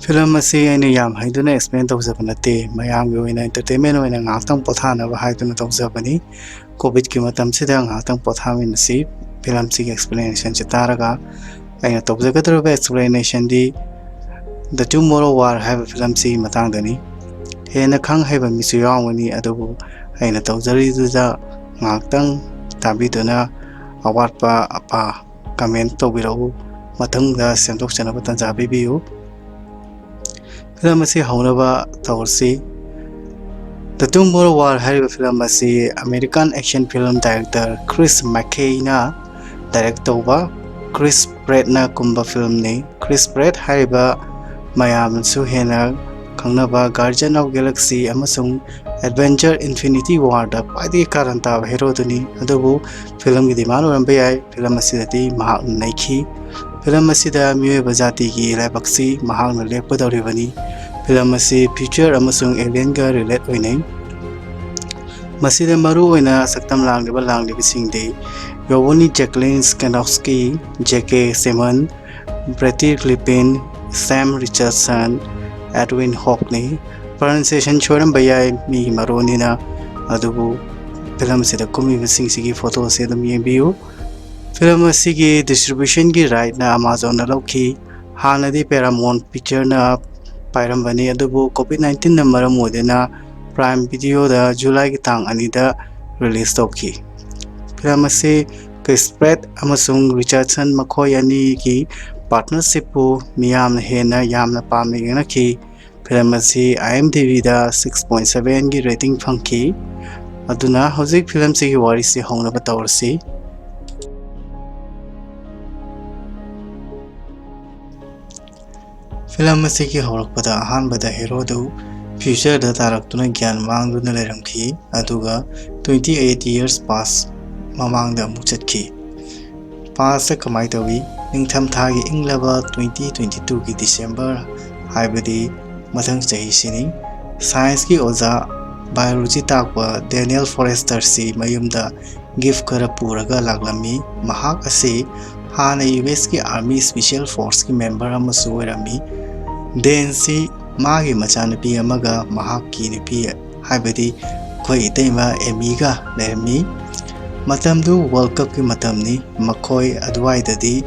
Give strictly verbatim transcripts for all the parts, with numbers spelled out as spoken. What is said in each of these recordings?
Film ꯑꯁꯤ ꯑꯩꯅ ꯌꯥꯝ ꯍꯩꯗꯨꯅ ꯑꯦꯛꯁꯄ꯭ꯂꯦꯟ ꯇꯧꯖꯕ ꯅꯠꯇꯦ, ꯃꯌꯥꯝꯒꯤ ꯑꯣꯏꯅ ꯑꯦꯟꯇꯔꯇꯦꯟꯃꯦꯟ ꯑꯣꯏꯅ ꯉꯥꯏꯍꯥꯛꯇꯪ ꯄꯣꯊꯥꯅꯕ ꯍꯥꯏꯗꯨꯅ ꯇꯧꯖꯕꯅꯤ꯫ ꯀꯣꯚꯤꯗꯀꯤ ꯃꯇꯝꯁꯤꯗ ꯉꯥꯏꯍꯥꯛꯇꯪ ꯄꯣꯊꯥꯃꯤꯟꯅꯁꯤ꯫ ꯐꯤꯂꯝꯁꯤꯒꯤ ꯑꯦꯛꯁꯄ꯭ꯂꯦꯅꯦꯁꯟꯁꯤ ꯇꯥꯔꯒ ꯑꯩꯅ ꯇꯧꯖꯒꯗꯧꯔꯤꯕ ꯑꯦꯛꯁꯄ꯭ꯂꯦꯅꯦꯁꯟꯗꯤ The Tomorrow War ꯍꯥꯏꯕ ꯐꯤꯂꯝꯁꯤꯒꯤ ꯃꯇꯥꯡꯗꯅꯤ꯫ ꯍꯦꯟꯅ ꯈꯪ ꯍꯩꯕ ꯃꯤꯁꯨ ꯌꯥꯎꯔꯝꯒꯅꯤ, ꯑꯗꯨꯕꯨ ꯑꯩꯅ ꯇꯧꯖꯔꯤꯗꯨꯗ ꯉꯥꯏꯍꯥꯛꯇꯪ ꯇꯥꯕꯤꯗꯨꯅ ꯑꯋꯥꯠꯄ ꯑꯄꯥ ꯀꯃꯦꯟ ꯇꯧꯕꯤꯔꯛꯎ꯫ ꯃꯊꯪꯗ ꯁꯦꯝꯗꯣꯛꯆꯅꯕ ꯇꯥꯟꯖꯥ ꯄꯤꯕꯤꯌꯨ꯫ ꯐꯤꯂꯝ ꯑꯁꯤ ꯍꯧꯅꯕ ꯇꯧꯔꯁꯤ꯫ The Tomorrow War ꯍꯥꯏꯔꯤꯕ ꯐꯤꯂꯝ ꯑꯁꯤ American action film director Chris ꯃꯦꯛꯈꯦꯅ ꯗꯥꯏꯔꯦꯛ ꯇꯧꯕ, ꯀ꯭ꯔꯤꯁ ꯄ꯭ꯔꯦꯠꯅ ꯀꯨꯝꯕ ꯐꯤꯂꯝꯅꯤ꯫ ꯀ꯭ꯔꯤꯁ ꯄ꯭ꯔꯦꯠ ꯍꯥꯏꯔꯤꯕ ꯃꯌꯥꯝꯅꯁꯨ ꯍꯦꯟꯅ ꯈꯪꯅꯕ Guardian of Galaxy ꯑꯃꯁꯨꯡ Avengers Infinity War ꯗ ꯈ꯭ꯋꯥꯏꯗꯒꯤ ꯀꯥꯔꯟ ꯇꯥꯕ ꯍꯦꯔꯣꯗꯨꯅꯤ꯫ ꯑꯗꯨꯕꯨ ꯐꯤꯂꯝꯒꯤ ꯗꯤꯃꯥꯟ ꯑꯣꯏꯔꯝꯕ ꯌꯥꯏ, ꯐꯤꯂꯝ ꯑꯁꯤꯗꯗꯤ ꯃꯍꯥꯛꯅ ꯅꯩꯈꯤ꯫ ꯐꯤꯂꯝ ꯑꯁꯤꯗ ꯃꯤꯑꯣꯏꯕ ꯖꯥꯇꯤꯒꯤ ꯂꯥꯏꯕꯛꯁꯤ ꯃꯍꯥꯛꯅ ꯂꯦꯞꯀꯗꯧꯔꯤꯕꯅꯤ꯫ ꯐꯤꯂꯝ ꯑꯁꯤ ꯐ꯭ꯌꯨꯆꯔ ꯑꯃꯁꯨꯡ ꯑꯦꯂꯤꯌꯟꯒ ꯔꯤꯂꯦꯠ ꯑꯣꯏꯅꯩ꯫ ꯃꯁꯤꯗ ꯃꯔꯨ ꯑꯣꯏꯅ ꯁꯛꯇꯝ ꯂꯥꯡꯂꯤꯕ ꯂꯥꯡꯂꯤꯕꯁꯤꯡꯗꯤ ꯌꯣꯚꯣꯅꯤ ꯖꯦꯀ꯭ꯂꯤꯟ ꯁ꯭ꯀꯦꯅꯣꯛꯁꯀꯤ, ꯖꯦ ꯀꯦ ꯁꯤꯃꯟ, ꯕ꯭ꯔꯦꯇꯤ ꯀ꯭ꯂꯤꯄꯤꯟ, ꯁꯦꯝ ꯔꯤꯆꯥꯔꯗꯁꯟ, ꯑꯦꯗꯋꯤꯟ ꯍꯣꯛꯅꯤ꯫ ꯄ꯭ꯔꯣꯅꯟꯁꯤꯌꯦꯁꯟ ꯁꯣꯏꯔꯝꯕ ꯌꯥꯏ, ꯃꯤꯒꯤ ꯃꯔꯣꯟꯅꯤꯅ, ꯑꯗꯨꯕꯨ ꯐꯤꯂꯝꯁꯤꯗ ꯀꯨꯝꯃꯤꯕꯁꯤꯡꯁꯤꯒꯤ ꯐꯣꯇꯣꯁꯦ ꯑꯗꯨꯝ ꯌꯦꯡꯕꯤꯌꯨ꯫ ꯐꯤꯂꯝ ꯑꯁꯤꯒꯤ ꯗꯤꯁꯇ꯭ꯔꯤꯕ꯭ꯌꯨꯁꯟꯒꯤ ꯔꯥꯏꯠꯅ ꯑꯃꯥꯖꯣꯟꯅ ꯂꯧꯈꯤ꯫ ꯍꯥꯟꯅꯗꯤ ꯄꯦꯔꯥꯃꯣꯟ ꯄꯤꯛꯆꯔꯅ ꯄꯥꯏꯔꯝꯕꯅꯤ, ꯑꯗꯨꯕꯨ ꯀꯣꯚꯤꯗ ꯅꯥꯏꯟꯇꯤꯟꯅ ꯃꯔꯝ ꯑꯣꯏꯗꯨꯅ ꯄ꯭ꯔꯥꯏꯝ ꯚꯤꯗꯤꯑꯣꯗ ꯖꯨꯂꯥꯏꯒꯤ ꯇꯥꯡ ꯑꯅꯤꯗ ꯔꯤꯂꯤꯁ ꯇꯧꯈꯤ꯫ ꯐꯤꯂꯝ ꯑꯁꯤ ꯀ꯭ꯔꯤꯁ ꯄ꯭ꯔꯦꯠ ꯑꯃꯁꯨꯡ ꯔꯤꯆꯥꯔꯗꯁꯟ ꯃꯈꯣꯏ ꯑꯅꯤꯒꯤ ꯄꯥꯔꯠꯅꯔꯁꯤꯞꯄꯨ ꯃꯤꯌꯥꯝꯅ ꯍꯦꯟꯅ ꯌꯥꯝꯅ ꯄꯥꯝꯅ ꯌꯦꯡꯅꯈꯤ꯫ ꯐꯤꯂꯝ ꯑꯁꯤ ꯑꯥꯏ ꯑꯦꯝ ꯗꯤ ꯕꯤꯗ ꯁꯤꯛꯁ ꯄꯣꯏꯟ ꯁꯚꯦꯟꯒꯤ ꯔꯦꯇꯤꯡ ꯐꯪꯈꯤ꯫ ꯑꯗꯨꯅ ꯍꯧꯖꯤꯛ ꯐꯤꯂꯝꯁꯤꯒꯤ ꯋꯥꯔꯤꯁꯤ ꯍꯧꯅꯕ ꯇꯧꯔꯁꯤ꯫ ꯐꯤꯂꯝ ꯑꯁꯤꯒꯤ ꯍꯧꯔꯛꯄꯗ ꯑꯍꯥꯟꯕꯗ ꯍꯦꯔꯣꯗꯨ ꯐ꯭ꯌꯨꯆꯔꯗ ꯇꯥꯔꯛꯇꯨꯅ ꯒ꯭ꯌꯥꯟ ꯃꯥꯡꯗꯨꯅ ꯂꯩꯔꯝꯈꯤ, ꯑꯗꯨꯒ twenty eight years past ꯃꯃꯥꯡꯗ ꯑꯃꯨꯛ ꯆꯠꯈꯤ꯫ ꯄꯥꯁꯇ ꯀꯃꯥꯏꯅ ꯇꯧꯏ? ꯅꯤꯡꯊꯝꯊꯥꯒꯤ ꯏꯪꯂꯕ twenty twenty twoꯒꯤ ꯗꯤꯁꯦꯝꯕꯔ, ꯍꯥꯏꯕꯗꯤ ꯃꯊꯪ ꯆꯍꯤꯁꯤꯅꯤ꯫ ꯁꯥꯏꯟꯁꯀꯤ ꯑꯣꯖꯥ, ꯕꯥꯏꯑꯣꯂꯣꯖꯤ ꯇꯥꯛꯄ ꯗꯦꯅꯤꯌꯦꯜ ꯐꯣꯔꯦꯁꯇꯔꯁꯤ ꯃꯌꯨꯝꯗ ꯒꯤꯐ ꯈꯔ ꯄꯨꯔꯒ ꯂꯥꯛꯂꯝꯃꯤ꯫ ꯃꯍꯥꯛ ꯑꯁꯤ ꯍꯥꯟꯅ ꯌꯨ ꯑꯦꯁꯀꯤ ꯑꯥꯔꯃꯤ ꯁ꯭ꯄꯦꯁꯤꯌꯦꯜ ꯐꯣꯔꯁꯀꯤ ꯃꯦꯝꯕꯔ ꯑꯃꯁꯨ ꯑꯣꯏꯔꯝꯃꯤ꯫ ꯗꯦꯟꯁꯤ ꯃꯥꯒꯤ ꯃꯆꯥꯅꯨꯄꯤ ꯑꯃꯒ ꯃꯍꯥꯛꯀꯤ ꯅꯨꯄꯤ, ꯍꯥꯏꯕꯗꯤ ꯑꯩꯈꯣꯏ ꯏꯇꯩꯃ ꯑꯦꯃꯤꯒ ꯂꯩꯔꯝꯃꯤ꯫ ꯃꯇꯝꯗꯨ ꯋꯥꯔꯜ ꯀꯞꯀꯤ ꯃꯇꯝꯅꯤ꯫ ꯃꯈꯣꯏ ꯑꯗꯨꯋꯥꯏꯗꯗꯤ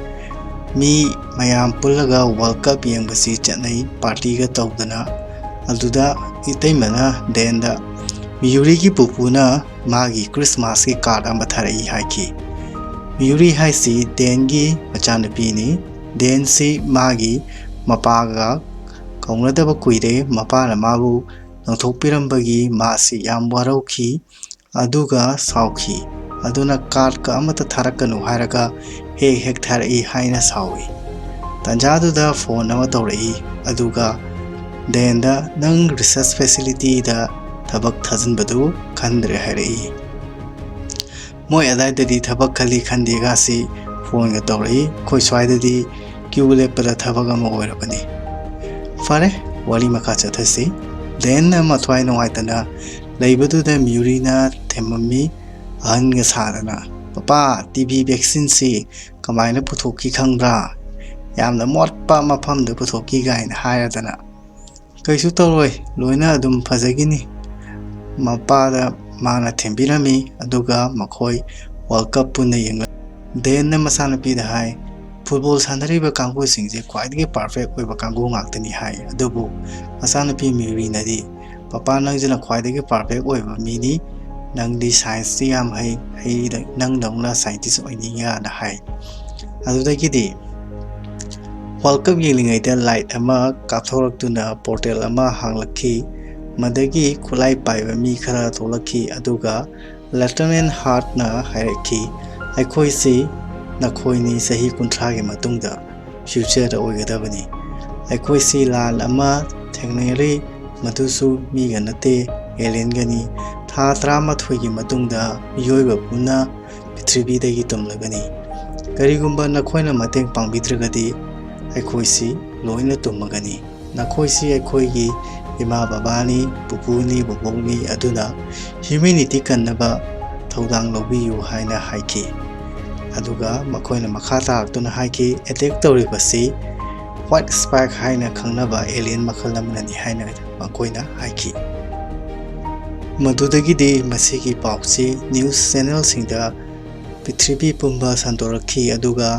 ꯃꯤ ꯃꯌꯥꯝ ꯄꯨꯜꯂꯒ ꯋꯥꯔꯜ ꯀꯞ ꯌꯦꯡꯕꯁꯤ ꯆꯠꯅꯩ, ꯄꯥꯔꯇꯤꯒ ꯇꯧꯗꯅ꯫ ꯑꯗꯨꯗ ꯏꯇꯩꯃꯅ ꯗꯦꯟꯗ ꯃꯤꯌꯨꯔꯤꯒꯤ ꯄꯨꯄꯨꯅ ꯃꯥꯒꯤ ꯈ꯭ꯔꯤꯁꯃꯥꯁꯀꯤ ꯀꯥꯔꯗ ꯑꯃ ꯊꯥꯔꯛꯏ ꯍꯥꯏꯈꯤ꯫ ꯃꯤꯌꯨꯔꯤ ꯍꯥꯏꯁꯤ ꯗꯦꯟꯒꯤ ꯃꯆꯥꯅꯨꯄꯤꯅꯤ꯫ ꯗꯦꯟꯁꯤ ꯃꯥꯒꯤ ꯃꯄꯥꯒ ꯀꯧꯅꯗꯕ ꯀꯨꯏꯔꯦ꯫ ꯃꯄꯥꯅ ꯃꯥꯕꯨ ꯂꯪꯊꯣꯛꯄꯤꯔꯝꯕꯒꯤ ꯃꯥꯁꯤ ꯌꯥꯝ ꯋꯥꯔꯧꯈꯤ, ꯑꯗꯨꯒ ꯁꯥꯎꯈꯤ꯫ ꯑꯗꯨꯅ ꯀꯥꯔꯗꯀ ꯑꯃꯠꯇ ꯊꯥꯔꯛꯀꯅꯨ ꯍꯥꯏꯔꯒ ꯍꯦꯛ ꯍꯦꯛ ꯊꯥꯔꯛꯏ ꯍꯥꯏꯅ ꯁꯥꯎꯏ꯫ ꯇꯥꯟꯖꯥꯗꯨꯗ ꯐꯣꯟ ꯑꯃ ꯇꯧꯔꯛꯏ, ꯑꯗꯨꯒ ꯗꯦꯟꯗ "ꯅꯪ ꯔꯤꯁꯔꯁ ꯐꯦꯁꯤꯂꯤꯇꯤꯗ ꯊꯕꯛ ꯊꯥꯖꯤꯟꯕꯗꯨ ꯈꯟꯗ꯭ꯔꯦ" ꯍꯥꯏꯔꯛꯏ꯫ ꯃꯣꯏ ꯑꯗꯥꯏꯗꯗꯤ ꯊꯕꯛ ꯈꯜꯂꯤ ꯈꯟꯗꯦꯒꯥꯁꯤ ꯐꯣꯟꯒ ꯇꯧꯔꯛꯏ꯫ ꯑꯩꯈꯣꯏ ꯁ꯭ꯋꯥꯏꯗꯗꯤ ꯀ꯭ꯌꯨ ꯂꯦꯞꯄꯗ ꯊꯕꯛ ꯑꯃ ꯑꯣꯏꯔꯕꯅꯤ꯫ ꯐꯔꯦ, ꯋꯥꯔꯤ ꯃꯈꯥ ꯆꯠꯊꯁꯤ꯫ ꯗꯦꯟꯅ ꯃꯊ꯭ꯋꯥꯏ ꯅꯨꯡꯉꯥꯏꯇꯅ ꯂꯩꯕꯗꯨꯗ ꯃꯤꯌꯨꯔꯤꯅ ꯊꯦꯝꯃꯝꯃꯤ, ꯑꯍꯟꯒ ꯁꯥꯗꯅ, "ꯄꯄꯥ, ꯇꯤ ꯕꯤ ꯚꯦꯛꯁꯤꯟꯁꯤ ꯀꯃꯥꯏꯅ ꯄꯨꯊꯣꯛꯈꯤ ꯈꯪꯕ꯭ꯔꯥ? ꯌꯥꯝꯅ ꯃꯣꯠꯄ ꯃꯐꯝꯗ ꯄꯨꯊꯣꯛꯈꯤ" ꯀꯥꯏꯅ ꯍꯥꯏꯔꯗꯅ꯫ "ꯀꯩꯁꯨ ꯇꯧꯔꯣꯏ, ꯂꯣꯏꯅ ꯑꯗꯨꯝ ꯐꯖꯈꯤꯅꯤ" ꯃꯄꯥꯗ ꯃꯥꯅ ꯊꯦꯝꯕꯤꯔꯝꯃꯤ꯫ ꯑꯗꯨꯒ ꯃꯈꯣꯏ ꯋꯥꯔꯜ ꯀꯞ ꯄꯨꯟꯅ ꯌꯦꯡꯂꯝꯃꯤ꯫ ꯗꯦꯟꯅ ꯃꯆꯥꯅꯨꯄꯤꯗ ꯍꯥꯏ, "ꯐꯨꯠꯕꯣꯜ ꯁꯥꯟꯅꯔꯤꯕ ꯀꯥꯡꯕꯨꯁꯤꯡꯁꯦ ꯈ꯭ꯋꯥꯏꯗꯒꯤ ꯄꯥꯔꯐꯦꯛ ꯑꯣꯏꯕ ꯀꯥꯡꯕꯨ ꯉꯥꯛꯇꯅꯤ" ꯍꯥꯏ꯫ ꯑꯗꯨꯕꯨ ꯃꯆꯥꯅꯨꯄꯤ ꯃꯤꯌꯨꯔꯤꯅꯗꯤ, "ꯄꯄꯥ, ꯅꯪꯁꯤꯅ ꯈ꯭ꯋꯥꯏꯗꯒꯤ ꯄꯥꯔꯐꯦꯛ ꯑꯣꯏꯕ ꯃꯤꯅꯤ, ꯅꯪꯗꯤ ꯁꯥꯏꯟꯁꯇꯤ ꯌꯥꯝ ꯍꯩ, ꯑꯩ ꯅꯪꯗꯧꯅ ꯁꯥꯏꯟꯇꯤꯁ ꯑꯣꯏꯅꯤꯡꯉꯦꯅ" ꯍꯥꯏ꯫ ꯑꯗꯨꯗꯒꯤꯗꯤ ꯋꯥꯔꯜ ꯀꯞ ꯌꯦꯡꯂꯤꯉꯩꯗ ꯂꯥꯏꯠ ꯑꯃ ꯀꯥꯞꯊꯣꯔꯛꯇꯨꯅ ꯄꯣꯔꯇꯦꯜ ꯑꯃ ꯍꯥꯡꯂꯛꯈꯤ꯫ ꯃꯗꯒꯤ ꯈꯨꯠꯂꯥꯏ ꯄꯥꯏꯕ ꯃꯤ ꯈꯔ ꯊꯣꯛꯂꯛꯈꯤ, ꯑꯗꯨꯒ ꯂꯦꯐꯇꯤꯅꯦꯟ ꯍꯥꯔꯠꯅ ꯍꯥꯏꯔꯛꯈꯤ, "ꯑꯩꯈꯣꯏꯁꯤ ꯅꯈꯣꯏꯅꯤ ꯆꯍꯤ ꯀꯨꯟꯊ꯭ꯔꯥꯒꯤ ꯃꯇꯨꯡꯗ ꯐ꯭ꯌꯨꯆꯔꯗ ꯑꯣꯏꯒꯗꯕꯅꯤ꯫ ꯑꯩꯈꯣꯏꯁꯤ ꯂꯥꯟ ꯑꯃ ꯊꯦꯡꯅꯔꯤ, ꯃꯗꯨꯁꯨ ꯃꯤꯒ ꯅꯠꯇꯦ, ꯑꯦꯂꯤꯌꯟꯒꯅꯤ꯫ ꯊꯥ ꯇꯔꯥꯃꯥꯊꯣꯏꯒꯤ ꯃꯇꯨꯡꯗ ꯃꯤꯑꯣꯏꯕ ꯄꯨꯟꯅ ꯄ꯭ꯔꯤꯊꯤꯕꯤꯗꯒꯤ ꯇꯨꯝꯂꯒꯅꯤ꯫ ꯀꯔꯤꯒꯨꯝꯕ ꯅꯈꯣꯏꯅ ꯃꯇꯦꯡ ꯄꯥꯡꯕꯤꯗ꯭ꯔꯒꯗꯤ ꯑꯩꯈꯣꯏꯁꯤ ꯂꯣꯏꯅ ꯇꯨꯝꯃꯒꯅꯤ꯫ ꯅꯈꯣꯏꯁꯤ ꯑꯩꯈꯣꯏꯒꯤ ꯏꯃꯥ ꯕꯕꯥꯅꯤ, ꯄꯨꯄꯨꯅꯤ, ꯕꯣꯕꯣꯛꯅꯤ, ꯑꯗꯨꯅ ꯍ꯭ꯌꯨꯃꯦꯅꯤꯇꯤ ꯀꯟꯅꯕ ꯊꯧꯗꯥꯡ ꯂꯧꯕꯤꯌꯨ" ꯍꯥꯏꯅ ꯍꯥꯏꯈꯤ꯫ ꯑꯗꯨꯒ ꯃꯈꯣꯏꯅ ꯃꯈꯥ ꯇꯥꯔꯛꯇꯨꯅ ꯍꯥꯏꯈꯤ, "ꯑꯦꯇꯦꯛ ꯇꯧꯔꯤꯕꯁꯤ White Spike ꯍꯥꯏꯅ ꯈꯪꯅꯕ alien ꯃꯈꯜ ꯑꯃꯅꯅꯤ ꯍꯥꯏꯅ ꯃꯈꯣꯏꯅ ꯍꯥꯏꯈꯤ꯫ ꯃꯗꯨꯗꯒꯤꯗꯤ ꯃꯁꯤꯒꯤ ꯄꯥꯎꯁꯤ news channelꯁꯤꯡꯗ ꯄ꯭ꯔꯤꯊꯤꯕꯤ ꯄꯨꯝꯕ ꯁꯟꯗꯣꯔꯛꯈꯤ, ꯑꯗꯨꯒ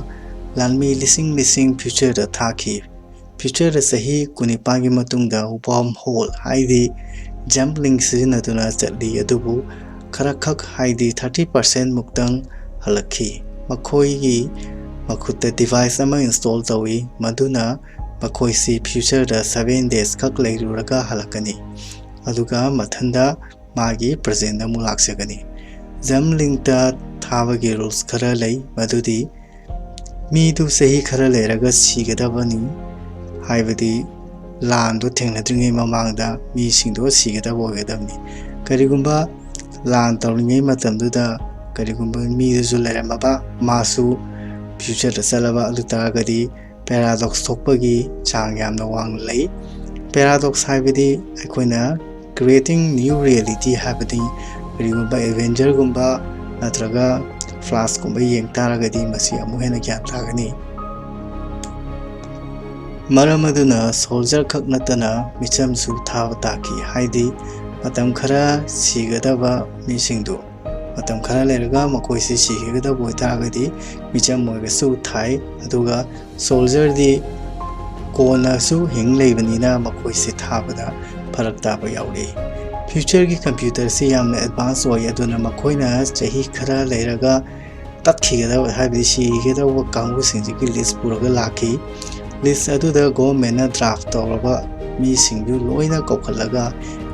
ꯂꯥꯟꯃꯤ ꯂꯤꯁꯤꯡ ꯂꯤꯁꯤꯡ futureꯗ ꯊꯥꯈꯤ꯫ Futureꯗ ꯆꯍꯤ ꯀꯨꯟꯅꯤꯄꯥꯟꯒꯤ ꯃꯇꯨꯡꯗ wormhole ꯍꯥꯏꯗꯤ jump link ꯁꯤꯖꯤꯟꯅꯗꯨꯅ ꯆꯠꯂꯤ, ꯑꯗꯨꯕꯨ ꯈꯔꯈꯛ ꯍꯥꯏꯗꯤ thirty percent ꯃꯨꯛꯇꯪ ꯍꯜꯂꯛꯈꯤ꯫ ꯃꯈꯣꯏꯒꯤ ꯃꯈꯨꯠꯇ device ꯑꯃ install ꯇꯧꯏ, ꯃꯗꯨꯅ ꯃꯈꯣꯏꯁꯤ futureꯗ seven days ꯈꯛ ꯂꯩꯔꯨꯔꯒ ꯍꯜꯂꯛꯀꯅꯤ, ꯑꯗꯨꯒ ꯃꯊꯟꯗ ꯃꯥꯒꯤ presentꯗ ꯑꯃꯨꯛ ꯂꯥꯛꯆꯒꯅꯤ꯫ Jump linkꯇ ꯊꯥꯕꯒꯤ rules ꯈꯔ ꯂꯩ, ꯃꯗꯨꯗꯤ ꯃꯤꯗꯨ ꯆꯍꯤ ꯈꯔ ꯂꯩꯔꯒ ꯁꯤꯒꯗꯕꯅꯤ, ꯍꯥꯏꯕꯗꯤ ꯂꯥꯟꯗꯣ ꯊꯦꯡꯅꯗ꯭ꯔꯤꯉꯩ ꯃꯃꯥꯡꯗ ꯃꯤꯁꯤꯡꯗꯣ ꯁꯤꯒꯗꯕ ꯑꯣꯏꯒꯗꯕꯅꯤ꯫ ꯀꯔꯤꯒꯨꯝꯕ ꯂꯥꯟ ꯇꯧꯔꯤꯉꯩ ꯃꯇꯝꯗꯨꯗ ꯀꯔꯤꯒꯨꯝꯕ ꯃꯤꯗꯨꯁꯨ ꯂꯩꯔꯝꯃꯕ, ꯃꯥꯁꯨ futureꯗ ꯆꯠꯂꯕ, ꯑꯗꯨ ꯇꯥꯔꯒꯗꯤ paradox ꯊꯣꯛꯄꯒꯤ ꯆꯥꯡ ꯌꯥꯝꯅ ꯋꯥꯡꯅ ꯂꯩ꯫ Paradox ꯍꯥꯏꯕꯗꯤ ꯑꯩꯈꯣꯏꯅ creating new reality ꯍꯥꯏꯕꯗꯤ ꯀꯔꯤꯒꯨꯝꯕ Avengerꯒꯨꯝꯕ ꯅꯠꯇ꯭ꯔꯒ Flashꯀꯨꯝꯕ ꯌꯦꯡ ꯇꯥꯔꯒꯗꯤ ꯃꯁꯤ ꯑꯃꯨꯛ ꯍꯦꯟꯅ ꯒ꯭ꯌꯥꯟ ꯇꯥꯒꯅꯤ꯫ ꯃꯔꯝ ꯑꯗꯨꯅ soldier ꯈꯛ ꯅꯠꯇꯅ ꯃꯤꯆꯝꯁꯨ ꯊꯥꯕ ꯇꯥꯈꯤ, ꯍꯥꯏꯗꯤ ꯃꯇꯝ ꯈꯔ ꯁꯤꯒꯗꯕ ꯃꯤꯁꯤꯡꯗꯨ ꯃꯇꯝ ꯈꯔ ꯂꯩꯔꯒ ꯃꯈꯣꯏꯁꯤ ꯁꯤꯒꯗꯕ ꯑꯣꯏꯇꯥꯔꯒꯗꯤ ꯃꯤꯆꯝ ꯑꯣꯏꯔꯁꯨ ꯊꯥꯏ, ꯑꯗꯨꯒ soldierꯗꯤ ꯀꯣꯟꯅꯁꯨ ꯍꯤꯡ ꯂꯩꯕꯅꯤꯅ ꯃꯈꯣꯏꯁꯤ ꯊꯥꯕꯗ ꯐꯔꯛ ꯇꯥꯕ ꯌꯥꯎꯔꯛꯏ꯫ Futureꯒꯤ computerꯁꯤ ꯌꯥꯝꯅ advance ꯑꯣꯏ, ꯑꯗꯨꯅ ꯃꯈꯣꯏꯅ ꯆꯍꯤ ꯈꯔ ꯂꯩꯔꯒ ꯇꯠꯈꯤꯒꯗꯕ, ꯍꯥꯏꯕꯗꯤ ꯁꯤꯒꯗꯧꯕ ꯀꯥꯡꯕꯨꯁꯤꯡꯁꯤꯒꯤ list ꯄꯨꯔꯒ ꯂꯥꯛꯈꯤ꯫ List ꯑꯗꯨꯗ governmentꯅ draft ꯇꯧꯔꯕ ꯃꯤꯁꯤꯡꯗꯨ ꯂꯣꯏꯅ ꯀꯧꯈꯠꯂꯒ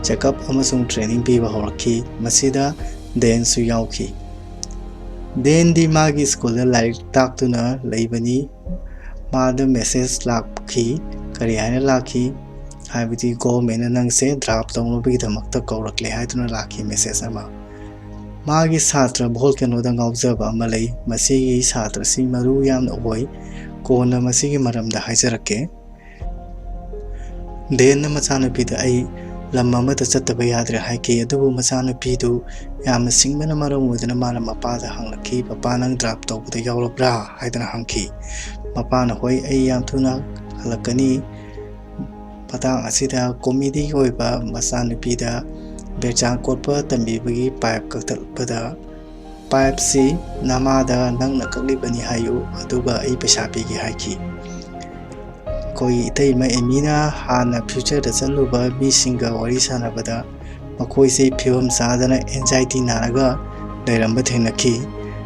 checkup ꯑꯃꯁꯨꯡ training ꯄꯤꯕ ꯍꯧꯔꯛꯈꯤ꯫ ꯃꯁꯤꯗ Danꯁꯨ ꯌꯥꯎꯈꯤ꯫ Danꯗꯤ ꯃꯥꯒꯤ schoolꯗ ꯂꯥꯏꯔꯤꯛ ꯇꯥꯛꯇꯨꯅ ꯂꯩꯕꯅꯤ꯫ ꯃꯥꯗ message ꯂꯥꯛꯈꯤ꯫ ꯀꯔꯤ ꯍꯥꯏꯅ ꯂꯥꯛꯈꯤ? ꯍꯥꯏꯕꯗꯤ governmentꯅ ꯅꯪꯁꯦ draft ꯇꯧꯅꯕꯒꯤꯗꯃꯛꯇ ꯀꯧꯔꯛꯂꯦ ꯍꯥꯏꯗꯨꯅ ꯂꯥꯛꯈꯤ message ꯑꯃ꯫ ꯃꯥꯒꯤ ꯁꯥꯇ꯭ꯔ Volcanoꯗ ꯉꯥꯎꯖꯕ ꯑꯃ ꯂꯩ꯫ ꯃꯁꯤꯒꯤ ꯁꯥꯇ꯭ꯔꯁꯤ ꯃꯔꯨ ꯌꯥꯝꯅ ꯑꯣꯏ꯫ ꯀꯣꯟꯅ ꯃꯁꯤꯒꯤ ꯃꯔꯝꯗ ꯍꯥꯏꯖꯔꯛꯀꯦ꯫ Danꯅ ꯃꯆꯥꯅꯨꯄꯤꯗ, "ꯑꯩ ꯂꯝ ꯑꯃꯗ ꯆꯠꯇꯕ ꯌꯥꯗ꯭ꯔꯦ" ꯍꯥꯏꯈꯤ꯫ ꯑꯗꯨꯕꯨ ꯃꯆꯥꯅꯨꯄꯤꯗꯨ ꯌꯥꯝꯅ ꯁꯤꯡꯕꯅ ꯃꯔꯝ ꯑꯣꯏꯗꯨꯅ ꯃꯥꯅ ꯃꯄꯥꯗ ꯍꯪꯂꯛꯈꯤ, "ꯄꯄꯥ, ꯅꯪ draft ꯇꯧꯕꯗ ꯌꯥꯎꯔꯕ꯭ꯔꯥ?" ꯍꯥꯏꯗꯅ ꯍꯪꯈꯤ꯫ ꯃꯄꯥꯅ, "ꯍꯣꯏ, ꯑꯩ ꯌꯥꯝ ꯊꯨꯅ ꯍꯜꯂꯛꯀꯅꯤ꯫ ꯃꯇꯥꯡ ꯑꯁꯤꯗ ꯀꯣꯃꯦꯗꯤꯒꯤ ꯑꯣꯏꯕ ꯃꯆꯥꯅꯨꯄꯤꯗ ꯕꯦꯔꯆꯥꯡ ꯀꯣꯠꯄ ꯇꯝꯕꯤꯕꯒꯤ ꯄꯥꯏꯞ ꯀꯛꯊꯠꯄꯗ, "ꯄꯥꯏꯞꯁꯤ ꯅꯃꯥꯗ ꯅꯪꯅ ꯀꯛꯂꯤꯕꯅꯤ ꯍꯥꯏꯌꯨ, ꯑꯗꯨꯒ ꯑꯩ ꯄꯩꯁꯥ ꯄꯤꯒꯦ" ꯍꯥꯏꯈꯤ꯫ ꯑꯩꯈꯣꯏꯒꯤ ꯏꯇꯩꯃ ꯑꯦꯃꯤꯅ ꯍꯥꯟꯅ ꯐ꯭ꯌꯨꯆꯔꯗ ꯆꯠꯂꯨꯕ ꯃꯤꯁꯤꯡꯒ ꯋꯥꯔꯤ ꯁꯥꯟꯅꯕꯗ ꯃꯈꯣꯏꯁꯦ ꯐꯤꯕꯝ ꯆꯥꯗꯅ ꯑꯦꯟꯖꯥꯏꯇꯤ ꯅꯥꯔꯒ ꯂꯩꯔꯝꯕ ꯊꯦꯡꯅꯈꯤ꯫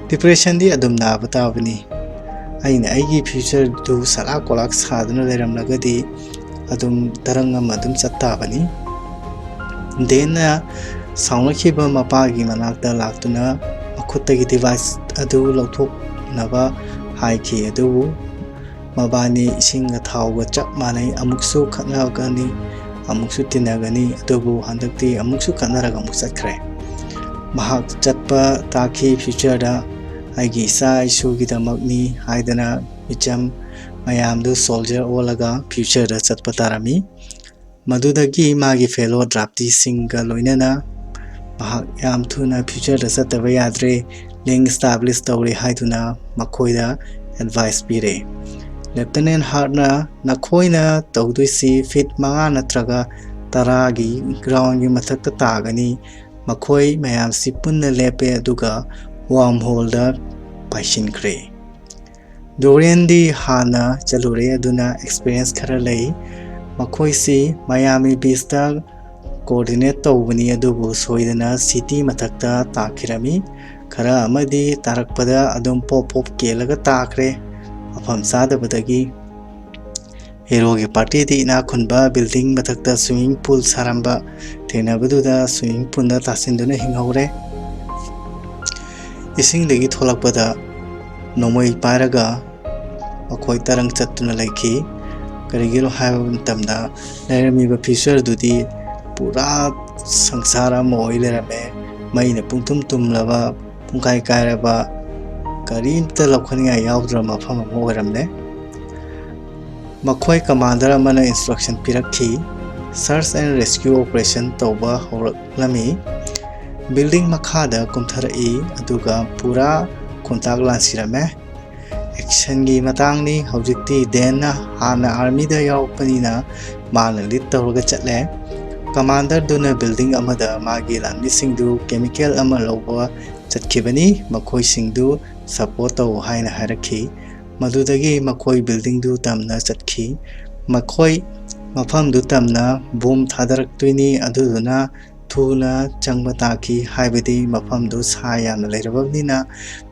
ꯗꯤꯄ꯭ꯔꯦꯁꯟꯗꯤ ꯑꯗꯨꯝ ꯅꯥꯕ ꯇꯥꯕꯅꯤ꯫ ꯑꯩꯅ ꯑꯩꯒꯤ ꯐ꯭ꯌꯨꯆꯔꯗꯨ ꯁꯂꯥꯛ ꯀꯣꯂꯥꯛ ꯁꯥꯗꯨꯅ ꯂꯩꯔꯝꯂꯒꯗꯤ ꯑꯗꯨꯝ ꯇꯔꯪ ꯑꯃ ꯑꯗꯨꯝ ꯆꯠ ꯇꯥꯕꯅꯤ꯫ ꯗꯦꯟꯅ ꯁꯥꯎꯅꯈꯤꯕ ꯃꯄꯥꯒꯤ ꯃꯅꯥꯛꯇ ꯂꯥꯛꯇꯨꯅ ꯃꯈꯨꯠꯇꯒꯤ ꯗꯤꯚꯥꯏꯁ ꯑꯗꯨ ꯂꯧꯊꯣꯛꯅꯕ ꯍꯥꯏꯈꯤ, ꯑꯗꯨꯕꯨ ꯃꯕꯥꯅꯤ ꯏꯁꯤꯡꯒ ꯊꯥꯎꯒ ꯆꯞ ꯃꯥꯟꯅꯩ, ꯑꯃꯨꯛꯁꯨ ꯈꯠꯅꯒꯅꯤ, ꯑꯃꯨꯛꯁꯨ ꯇꯤꯟꯅꯒꯅꯤ, ꯑꯗꯨꯕꯨ ꯍꯟꯗꯛꯇꯤ ꯑꯃꯨꯛꯁꯨ ꯈꯠꯅꯔꯒ ꯑꯃꯨꯛ ꯆꯠꯈ꯭ꯔꯦ꯫ ꯃꯍꯥꯛ ꯆꯠꯄ ꯇꯥꯈꯤ ꯐ꯭ꯌꯨꯆꯔꯗ꯫ "ꯑꯩꯒꯤ ꯏꯆꯥ ꯏꯁꯨꯒꯤꯗꯃꯛꯅꯤ" ꯍꯥꯏꯗꯅ ꯃꯤꯆꯝ ꯃꯌꯥꯝꯗꯨ ꯁꯣꯜꯖꯔ ꯑꯣꯜꯂꯒ ꯐ꯭ꯌꯨꯆꯔꯗ ꯆꯠꯄ ꯇꯥꯔꯝꯃꯤ꯫ ꯃꯗꯨꯗꯒꯤ ꯃꯥꯒꯤ ꯐꯦꯂꯣ ꯗ꯭ꯔꯥꯐꯇꯤꯁꯤꯡꯒ ꯂꯣꯏꯅꯅ ꯃꯍꯥꯛ ꯌꯥꯝ ꯊꯨꯅ ꯐ꯭ꯌꯨꯆꯔꯗ ꯆꯠꯇꯕ ꯌꯥꯗ꯭ꯔꯦ, ꯂꯤꯡ ꯏꯁꯇꯥꯕ꯭ꯂꯤꯁ ꯇꯧꯔꯦ ꯍꯥꯏꯗꯨꯅ ꯃꯈꯣꯏꯗ ꯑꯦꯗꯚꯥꯏꯁ ꯄꯤꯔꯦ꯫ ꯂꯦꯐꯇꯤꯅꯦꯟ ꯍꯥꯔꯠꯅ, "ꯅꯈꯣꯏꯅ ꯇꯧꯗꯣꯏꯁꯤ ꯐꯤꯠ ꯃꯉꯥ ꯅꯠꯇ꯭ꯔꯒ ꯇꯔꯥꯒꯤ ꯒ꯭ꯔꯥꯎꯟꯒꯤ ꯃꯊꯛꯇ ꯇꯥꯒꯅꯤ"꯫ ꯃꯈꯣꯏ ꯃꯌꯥꯝꯁꯤ ꯄꯨꯟꯅ ꯂꯦꯞꯄꯦ, ꯑꯗꯨꯒ ꯋꯥꯔꯝ ꯍꯣꯜꯗ ꯄꯥꯏꯁꯤꯟꯈ꯭ꯔꯦ꯫ ꯗꯣꯔꯤꯌꯟꯗꯤ ꯍꯥꯟꯅ ꯆꯠꯂꯨꯔꯦ, ꯑꯗꯨꯅ ꯑꯦꯛꯁꯄꯤꯔꯤꯌꯦꯟꯁ ꯈꯔ ꯂꯩ꯫ ꯃꯈꯣꯏꯁꯤ ꯃꯌꯥꯃꯤ ꯕꯤꯆꯇ ꯀꯣꯑꯣꯔꯗꯤꯅꯦꯠ ꯇꯧꯕꯅꯤ, ꯑꯗꯨꯕꯨ ꯁꯣꯏꯗꯅ ꯁꯤꯇꯤ ꯃꯊꯛꯇ ꯇꯥꯈꯤꯔꯝꯃꯤ꯫ ꯈꯔ ꯑꯃꯗꯤ ꯇꯥꯔꯛꯄꯗ ꯑꯗꯨꯝ ꯄꯣꯞ ꯄꯣꯞ ꯀꯦꯜꯂꯒ ꯇꯥꯈ꯭ꯔꯦ, ꯃꯐꯝ ꯆꯥꯗꯕꯗꯒꯤ꯫ ꯍꯦꯔꯣꯒꯤ ꯄꯥꯔꯇꯤꯗꯤ ꯏꯅꯥꯛ ꯈꯨꯟꯕ ꯕꯤꯜꯗꯤꯡ ꯃꯊꯛꯇ ꯁ꯭ꯋꯤꯃꯤꯡ ꯄꯨꯜ ꯁꯥꯔꯝꯕ ꯊꯦꯡꯅꯕꯗꯨꯗ ꯁ꯭ꯋꯤꯃꯤꯡ ꯄꯨꯜꯗ ꯇꯥꯁꯤꯟꯗꯨꯅ ꯍꯤꯡꯍꯧꯔꯦ꯫ ꯏꯁꯤꯡꯗꯒꯤ ꯊꯣꯛꯂꯛꯄꯗ ꯅꯣꯡꯃꯩ ꯄꯥꯏꯔꯒ ꯃꯈꯣꯏ ꯇꯔꯪ ꯆꯠꯇꯨꯅ ꯂꯩꯈꯤ꯫ ꯀꯔꯤꯒꯤꯅꯣ ꯍꯥꯏꯕ ꯃꯇꯝꯗ, ꯂꯩꯔꯝꯃꯤꯕ ꯐ꯭ꯌꯨꯆꯔꯗꯨꯗꯤ ꯄꯨꯔꯥ ꯁꯪꯁꯥꯔ ꯑꯃ ꯑꯣꯏ ꯂꯩꯔꯝꯃꯦ꯫ ꯃꯩꯅ ꯄꯨꯡꯊꯨꯝ ꯊꯨꯝꯂꯕ, ꯄꯨꯡꯀꯥꯏ ꯀꯥꯏꯔꯕ, ꯀꯔꯤꯝꯇ ꯂꯧꯈꯠꯅꯤꯡꯉꯥꯏ ꯌꯥꯎꯗ꯭ꯔꯕ ꯃꯐꯝ ꯑꯃ ꯑꯣꯏꯔꯝꯂꯦ꯫ ꯃꯈꯣꯏ ꯀꯃꯥꯟꯗꯔ ꯑꯃꯅ instruction ꯄꯤꯔꯛꯈꯤ, "Search and rescue operation ꯇꯧꯕ ꯍꯧꯔꯛꯂꯝꯃꯤ"꯫ ꯕꯤꯜꯗꯤꯡ ꯃꯈꯥꯗ ꯀꯨꯝꯊꯔꯛꯏ, ꯑꯗꯨꯒ ꯄꯨꯔꯥ ꯈꯣꯡꯇꯥꯛ ꯂꯥꯟꯁꯤꯔꯝꯃꯦ꯫ ꯑꯦꯛꯁꯟꯒꯤ ꯃꯇꯥꯡꯅꯤ꯫ ꯍꯧꯖꯤꯛꯇꯤ ꯗꯦꯟꯅ ꯍꯥꯟꯅ ꯑꯥꯔꯃꯤꯗ ꯌꯥꯎꯔꯛꯄꯅꯤꯅ ꯃꯥꯅ ꯂꯤꯗ ꯇꯧꯔꯒ ꯆꯠꯂꯦ꯫ ꯀꯃꯥꯟꯗꯔꯗꯨꯅ ꯕꯤꯜꯗꯤꯡ ꯑꯃꯗ ꯃꯥꯒꯤ ꯂꯥꯟꯃꯤꯁꯤꯡꯗꯨ ꯀꯦꯃꯤꯀꯦꯜ ꯑꯃ ꯂꯧꯕ ꯆꯠꯈꯤꯕꯅꯤ, ꯃꯈꯣꯏꯁꯤꯡꯗꯨ ꯁꯄꯣꯔꯠ ꯇꯧ ꯍꯥꯏꯅ ꯍꯥꯏꯔꯛꯈꯤ꯫ ꯃꯗꯨꯗꯒꯤ ꯃꯈꯣꯏ ꯕꯤꯜꯗꯤꯡꯗꯨ ꯇꯝꯅ ꯆꯠꯈꯤ꯫ ꯃꯈꯣꯏ ꯃꯐꯝꯗꯨ ꯇꯝꯅ ꯕꯣꯝ ꯊꯥꯗꯔꯛꯇꯣꯏꯅꯤ, ꯑꯗꯨꯗꯨꯅ ꯊꯨꯅ ꯆꯪꯕ ꯇꯥꯈꯤ, ꯍꯥꯏꯕꯗꯤ ꯃꯐꯝꯗꯨ ꯁꯥ ꯌꯥꯝꯅ ꯂꯩꯔꯕꯅꯤꯅ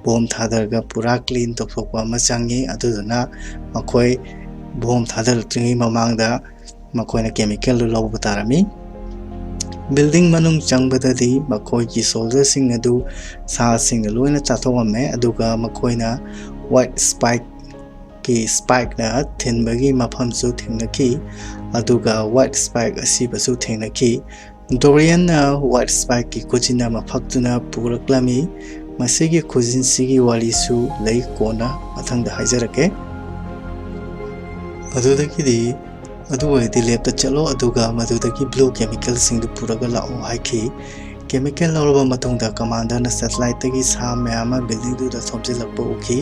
ꯕꯣꯝ ꯊꯥꯗꯔꯒ ꯄꯨꯔꯥ ꯀ꯭ꯂꯤꯟ ꯇꯧꯊꯣꯛꯄ ꯑꯃ ꯆꯪꯉꯤ꯫ ꯑꯗꯨꯗꯨꯅ ꯃꯈꯣꯏ ꯕꯣꯝ ꯊꯥꯗꯔꯛꯇ꯭ꯔꯤꯉꯩ ꯃꯃꯥꯡꯗ ꯃꯈꯣꯏꯅ ꯀꯦꯃꯤꯀꯦꯜꯗꯨ ꯂꯧꯕ ꯇꯥꯔꯝꯃꯤ꯫ ꯕꯤꯜꯗꯤꯡ ꯃꯅꯨꯡ ꯆꯪꯕꯗꯗꯤ ꯃꯈꯣꯏꯒꯤ ꯁꯣꯜꯖꯔꯁꯤꯡ ꯑꯗꯨ ꯁꯥꯁꯤꯡꯅ ꯂꯣꯏꯅ ꯆꯥꯊꯣꯛꯂꯝꯃꯦ, ꯑꯗꯨꯒ ꯃꯈꯣꯏꯅ ꯋꯥꯏꯠ ꯁ꯭ꯄꯥꯏꯛꯀꯤ ꯁ꯭ꯄꯥꯏꯛꯅ ꯊꯤꯟꯕꯒꯤ ꯃꯐꯝꯁꯨ ꯊꯦꯡꯅꯈꯤ, ꯑꯗꯨꯒ ꯋꯥꯏꯠ ꯁ꯭ꯄꯥꯏꯛ ꯑꯁꯤꯕꯁꯨ ꯊꯦꯡꯅꯈꯤ꯫ ꯗꯣꯔꯤꯌꯟꯅ ꯋꯥꯏꯠ ꯁ꯭ꯄꯥꯏꯛꯀꯤ ꯈꯨꯖꯤꯟ ꯑꯃ ꯐꯛꯇꯨꯅ ꯄꯨꯔꯛꯂꯝꯃꯤ꯫ ꯃꯁꯤꯒꯤ ꯈꯨꯖꯤꯟꯁꯤꯒꯤ ꯋꯥꯔꯤꯁꯨ ꯂꯩ, ꯀꯣꯟꯅ ꯃꯊꯪꯗ ꯍꯥꯏꯖꯔꯛꯀꯦ꯫ ꯑꯗꯨꯗꯒꯤꯗꯤ, "ꯑꯗꯨ ꯑꯣꯏꯔꯗꯤ ꯂꯦꯞꯇ ꯆꯠꯂꯣ, ꯑꯗꯨꯒ ꯃꯗꯨꯗꯒꯤ ꯕ꯭ꯂꯨ ꯀꯦꯃꯤꯀꯦꯜꯁꯤꯡꯗꯨ ꯄꯨꯔꯒ ꯂꯥꯛꯑꯣ" ꯍꯥꯏꯈꯤ꯫ ꯀꯦꯃꯤꯀꯦꯜ ꯂꯧꯔꯕ ꯃꯇꯨꯡꯗ ꯀꯃꯥꯟꯗꯔꯅ ꯁꯦꯇꯦꯂꯥꯏꯠꯇꯒꯤ ꯁꯥ ꯃꯌꯥꯝ ꯑꯃ ꯕꯤꯜꯗꯤꯡꯗꯨꯗ ꯊꯣꯝꯖꯤꯜꯂꯛꯄ ꯎꯈꯤ꯫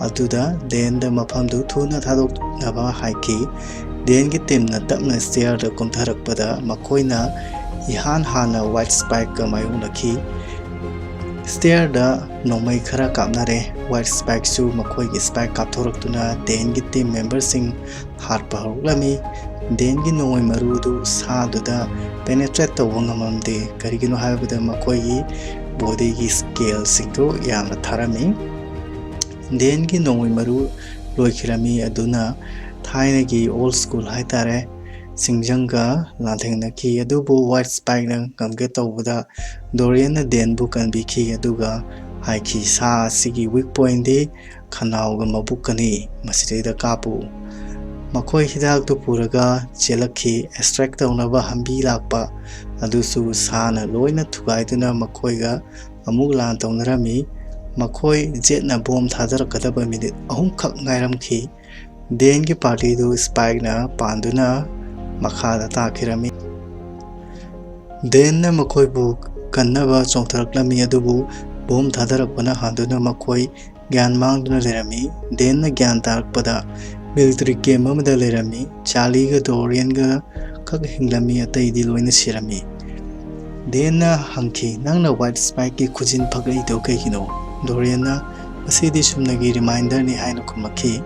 ꯑꯗꯨꯗ ꯗꯦꯟꯗ ꯃꯐꯝꯗꯨ ꯊꯨꯅ ꯊꯥꯗꯣꯛꯅꯕ ꯍꯥꯏꯈꯤ꯫ ꯗꯦꯟꯒꯤ ꯇꯤꯝꯅ ꯇꯞꯅ ꯁ꯭ꯇꯦꯌꯔꯗ ꯀꯨꯝꯊꯔꯛꯄꯗ ꯃꯈꯣꯏꯅ ꯏꯍꯥꯟ ꯍꯥꯟꯅ ꯋꯥꯏꯠ ꯁ꯭ꯄꯥꯏꯛꯀ ꯃꯥꯌꯣꯛꯅꯈꯤ꯫ ꯁ꯭ꯇꯦꯌꯔꯗ ꯅꯣꯡꯃꯩ ꯈꯔ ꯀꯥꯞꯅꯔꯦ꯫ ꯋꯥꯏꯠ ꯁ꯭ꯄꯥꯏꯛꯁꯨ ꯃꯈꯣꯏꯒꯤ ꯁ꯭ꯄꯥꯏꯛ ꯀꯥꯞꯊꯣꯔꯛꯇꯨꯅ ꯗꯦꯟꯒꯤ ꯇꯤꯝ ꯃꯦꯝꯕꯔꯁꯤꯡ ꯍꯥꯠꯄ ꯍꯧꯔꯛꯂꯝꯃꯤ꯫ ꯗꯦꯟꯒꯤ ꯅꯣꯡꯃꯩ ꯃꯔꯨꯗꯨ ꯁꯥꯗꯨꯗ ꯄꯦꯅꯦꯇ꯭ꯔꯦꯠ ꯇꯧꯕ ꯉꯝꯂꯝꯗꯦ꯫ ꯀꯔꯤꯒꯤꯅꯣ ꯍꯥꯏꯕꯗ ꯃꯈꯣꯏꯒꯤ ꯕꯣꯗꯤꯒꯤ ꯁ꯭ꯀꯦꯜꯁꯤꯡꯗꯨ ꯌꯥꯝꯅ ꯊꯥꯔꯝꯃꯤ꯫ ꯗꯦꯟꯒꯤ ꯅꯣꯡꯃꯩ ꯃꯔꯨ ꯂꯣꯏꯈꯤꯔꯝꯃꯤ꯫ ꯑꯗꯨꯅ ꯊꯥꯏꯅꯒꯤ ꯑꯣꯜ ꯁ꯭ꯀꯨꯜ ꯍꯥꯏꯇꯥꯔꯦ, ꯁꯤꯡꯖꯪꯒ ꯂꯥꯟꯊꯦꯡꯅꯈꯤ꯫ ꯑꯗꯨꯕꯨ ꯋꯥꯏꯠ ꯁ꯭ꯄꯥꯏꯛꯅ ꯉꯝꯒꯦ ꯇꯧꯕꯗ ꯗꯣꯔꯤꯌꯟꯅ ꯗꯦꯟꯕꯨ ꯀꯟꯕꯤꯈꯤ, ꯑꯗꯨꯒ ꯍꯥꯏꯈꯤ, "ꯁꯥ ꯑꯁꯤꯒꯤ ꯋꯤꯛ ꯄꯣꯏꯟꯗꯤ ꯈꯅꯥꯎꯒ ꯃꯕꯨꯛꯀꯅꯤ, ꯃꯁꯤꯗꯩꯗ ꯀꯥꯞꯄꯨ"꯫ ꯃꯈꯣꯏ ꯍꯤꯗꯥꯛꯇꯨ ꯄꯨꯔꯒ ꯆꯦꯜꯂꯛꯈꯤ꯫ ꯑꯦꯛꯁꯇ꯭ꯔꯦꯛ ꯇꯧꯅꯕ ꯍꯝꯕꯤ ꯂꯥꯛꯄ ꯑꯗꯨꯁꯨ ꯁꯥꯅ ꯂꯣꯏꯅ ꯊꯨꯒꯥꯏꯗꯨꯅ ꯃꯈꯣꯏꯒ ꯑꯃꯨꯛ ꯂꯥꯟ ꯇꯧꯅꯔꯝꯃꯤ꯫ ꯃꯈꯣꯏ ꯖꯦꯠꯅ ꯕꯣꯝ ꯊꯥꯗꯔꯛꯀꯗꯕ ꯃꯤꯅꯤꯠ ꯑꯍꯨꯝꯈꯛ ꯉꯥꯏꯔꯝꯈꯤ꯫ ꯗꯦꯟꯒꯤ ꯄꯥꯔꯇꯤꯗꯨ ꯁ꯭ꯄꯥꯏꯛꯅ ꯄꯥꯟꯗꯨꯅ ꯃꯈꯥꯗ ꯇꯥꯈꯤꯔꯝꯃꯤ꯫ ꯗꯦꯟꯅ ꯃꯈꯣꯏꯕꯨ ꯀꯟꯅꯕ ꯆꯣꯡꯊꯔꯛꯂꯝꯃꯤ, ꯑꯗꯨꯕꯨ ꯕꯣꯝ ꯊꯥꯗꯔꯛꯄꯅ ꯍꯥꯟꯗꯨꯅ ꯃꯈꯣꯏ ꯒ꯭ꯌꯥꯟ ꯃꯥꯡꯗꯨꯅ ꯂꯩꯔꯝꯃꯤ꯫ ꯗꯦꯟꯅ ꯒ꯭ꯌꯥꯟ ꯇꯥꯔꯛꯄꯗ ꯃꯤꯂꯤꯇꯔꯤ ꯀꯦꯝ ꯑꯃꯗ ꯂꯩꯔꯝꯃꯤ꯫ ꯆꯥꯔꯂꯤꯒ ꯗꯣꯔꯤꯌꯟꯒ ꯈꯛ ꯍꯤꯡꯂꯝꯃꯤ, ꯑꯇꯩꯗꯤ ꯂꯣꯏꯅ ꯁꯤꯔꯝꯃꯤ꯫ ꯗꯦꯟꯅ ꯍꯪꯈꯤ, "ꯅꯪꯅ ꯋꯥꯏꯠ ꯁ꯭ꯄꯥꯏꯛꯀꯤ ꯈꯨꯖꯤꯟ ꯐꯒꯠꯂꯤꯗꯨ ꯀꯩꯒꯤꯅꯣ?" ꯗꯣꯔꯤꯌꯟꯅ, "ꯃꯁꯤꯗꯤ ꯁꯨꯝꯅꯒꯤ ꯔꯤꯃꯥꯏꯟꯗꯔꯅꯤ" ꯍꯥꯏꯅ ꯈꯨꯝꯂꯛꯈꯤ꯫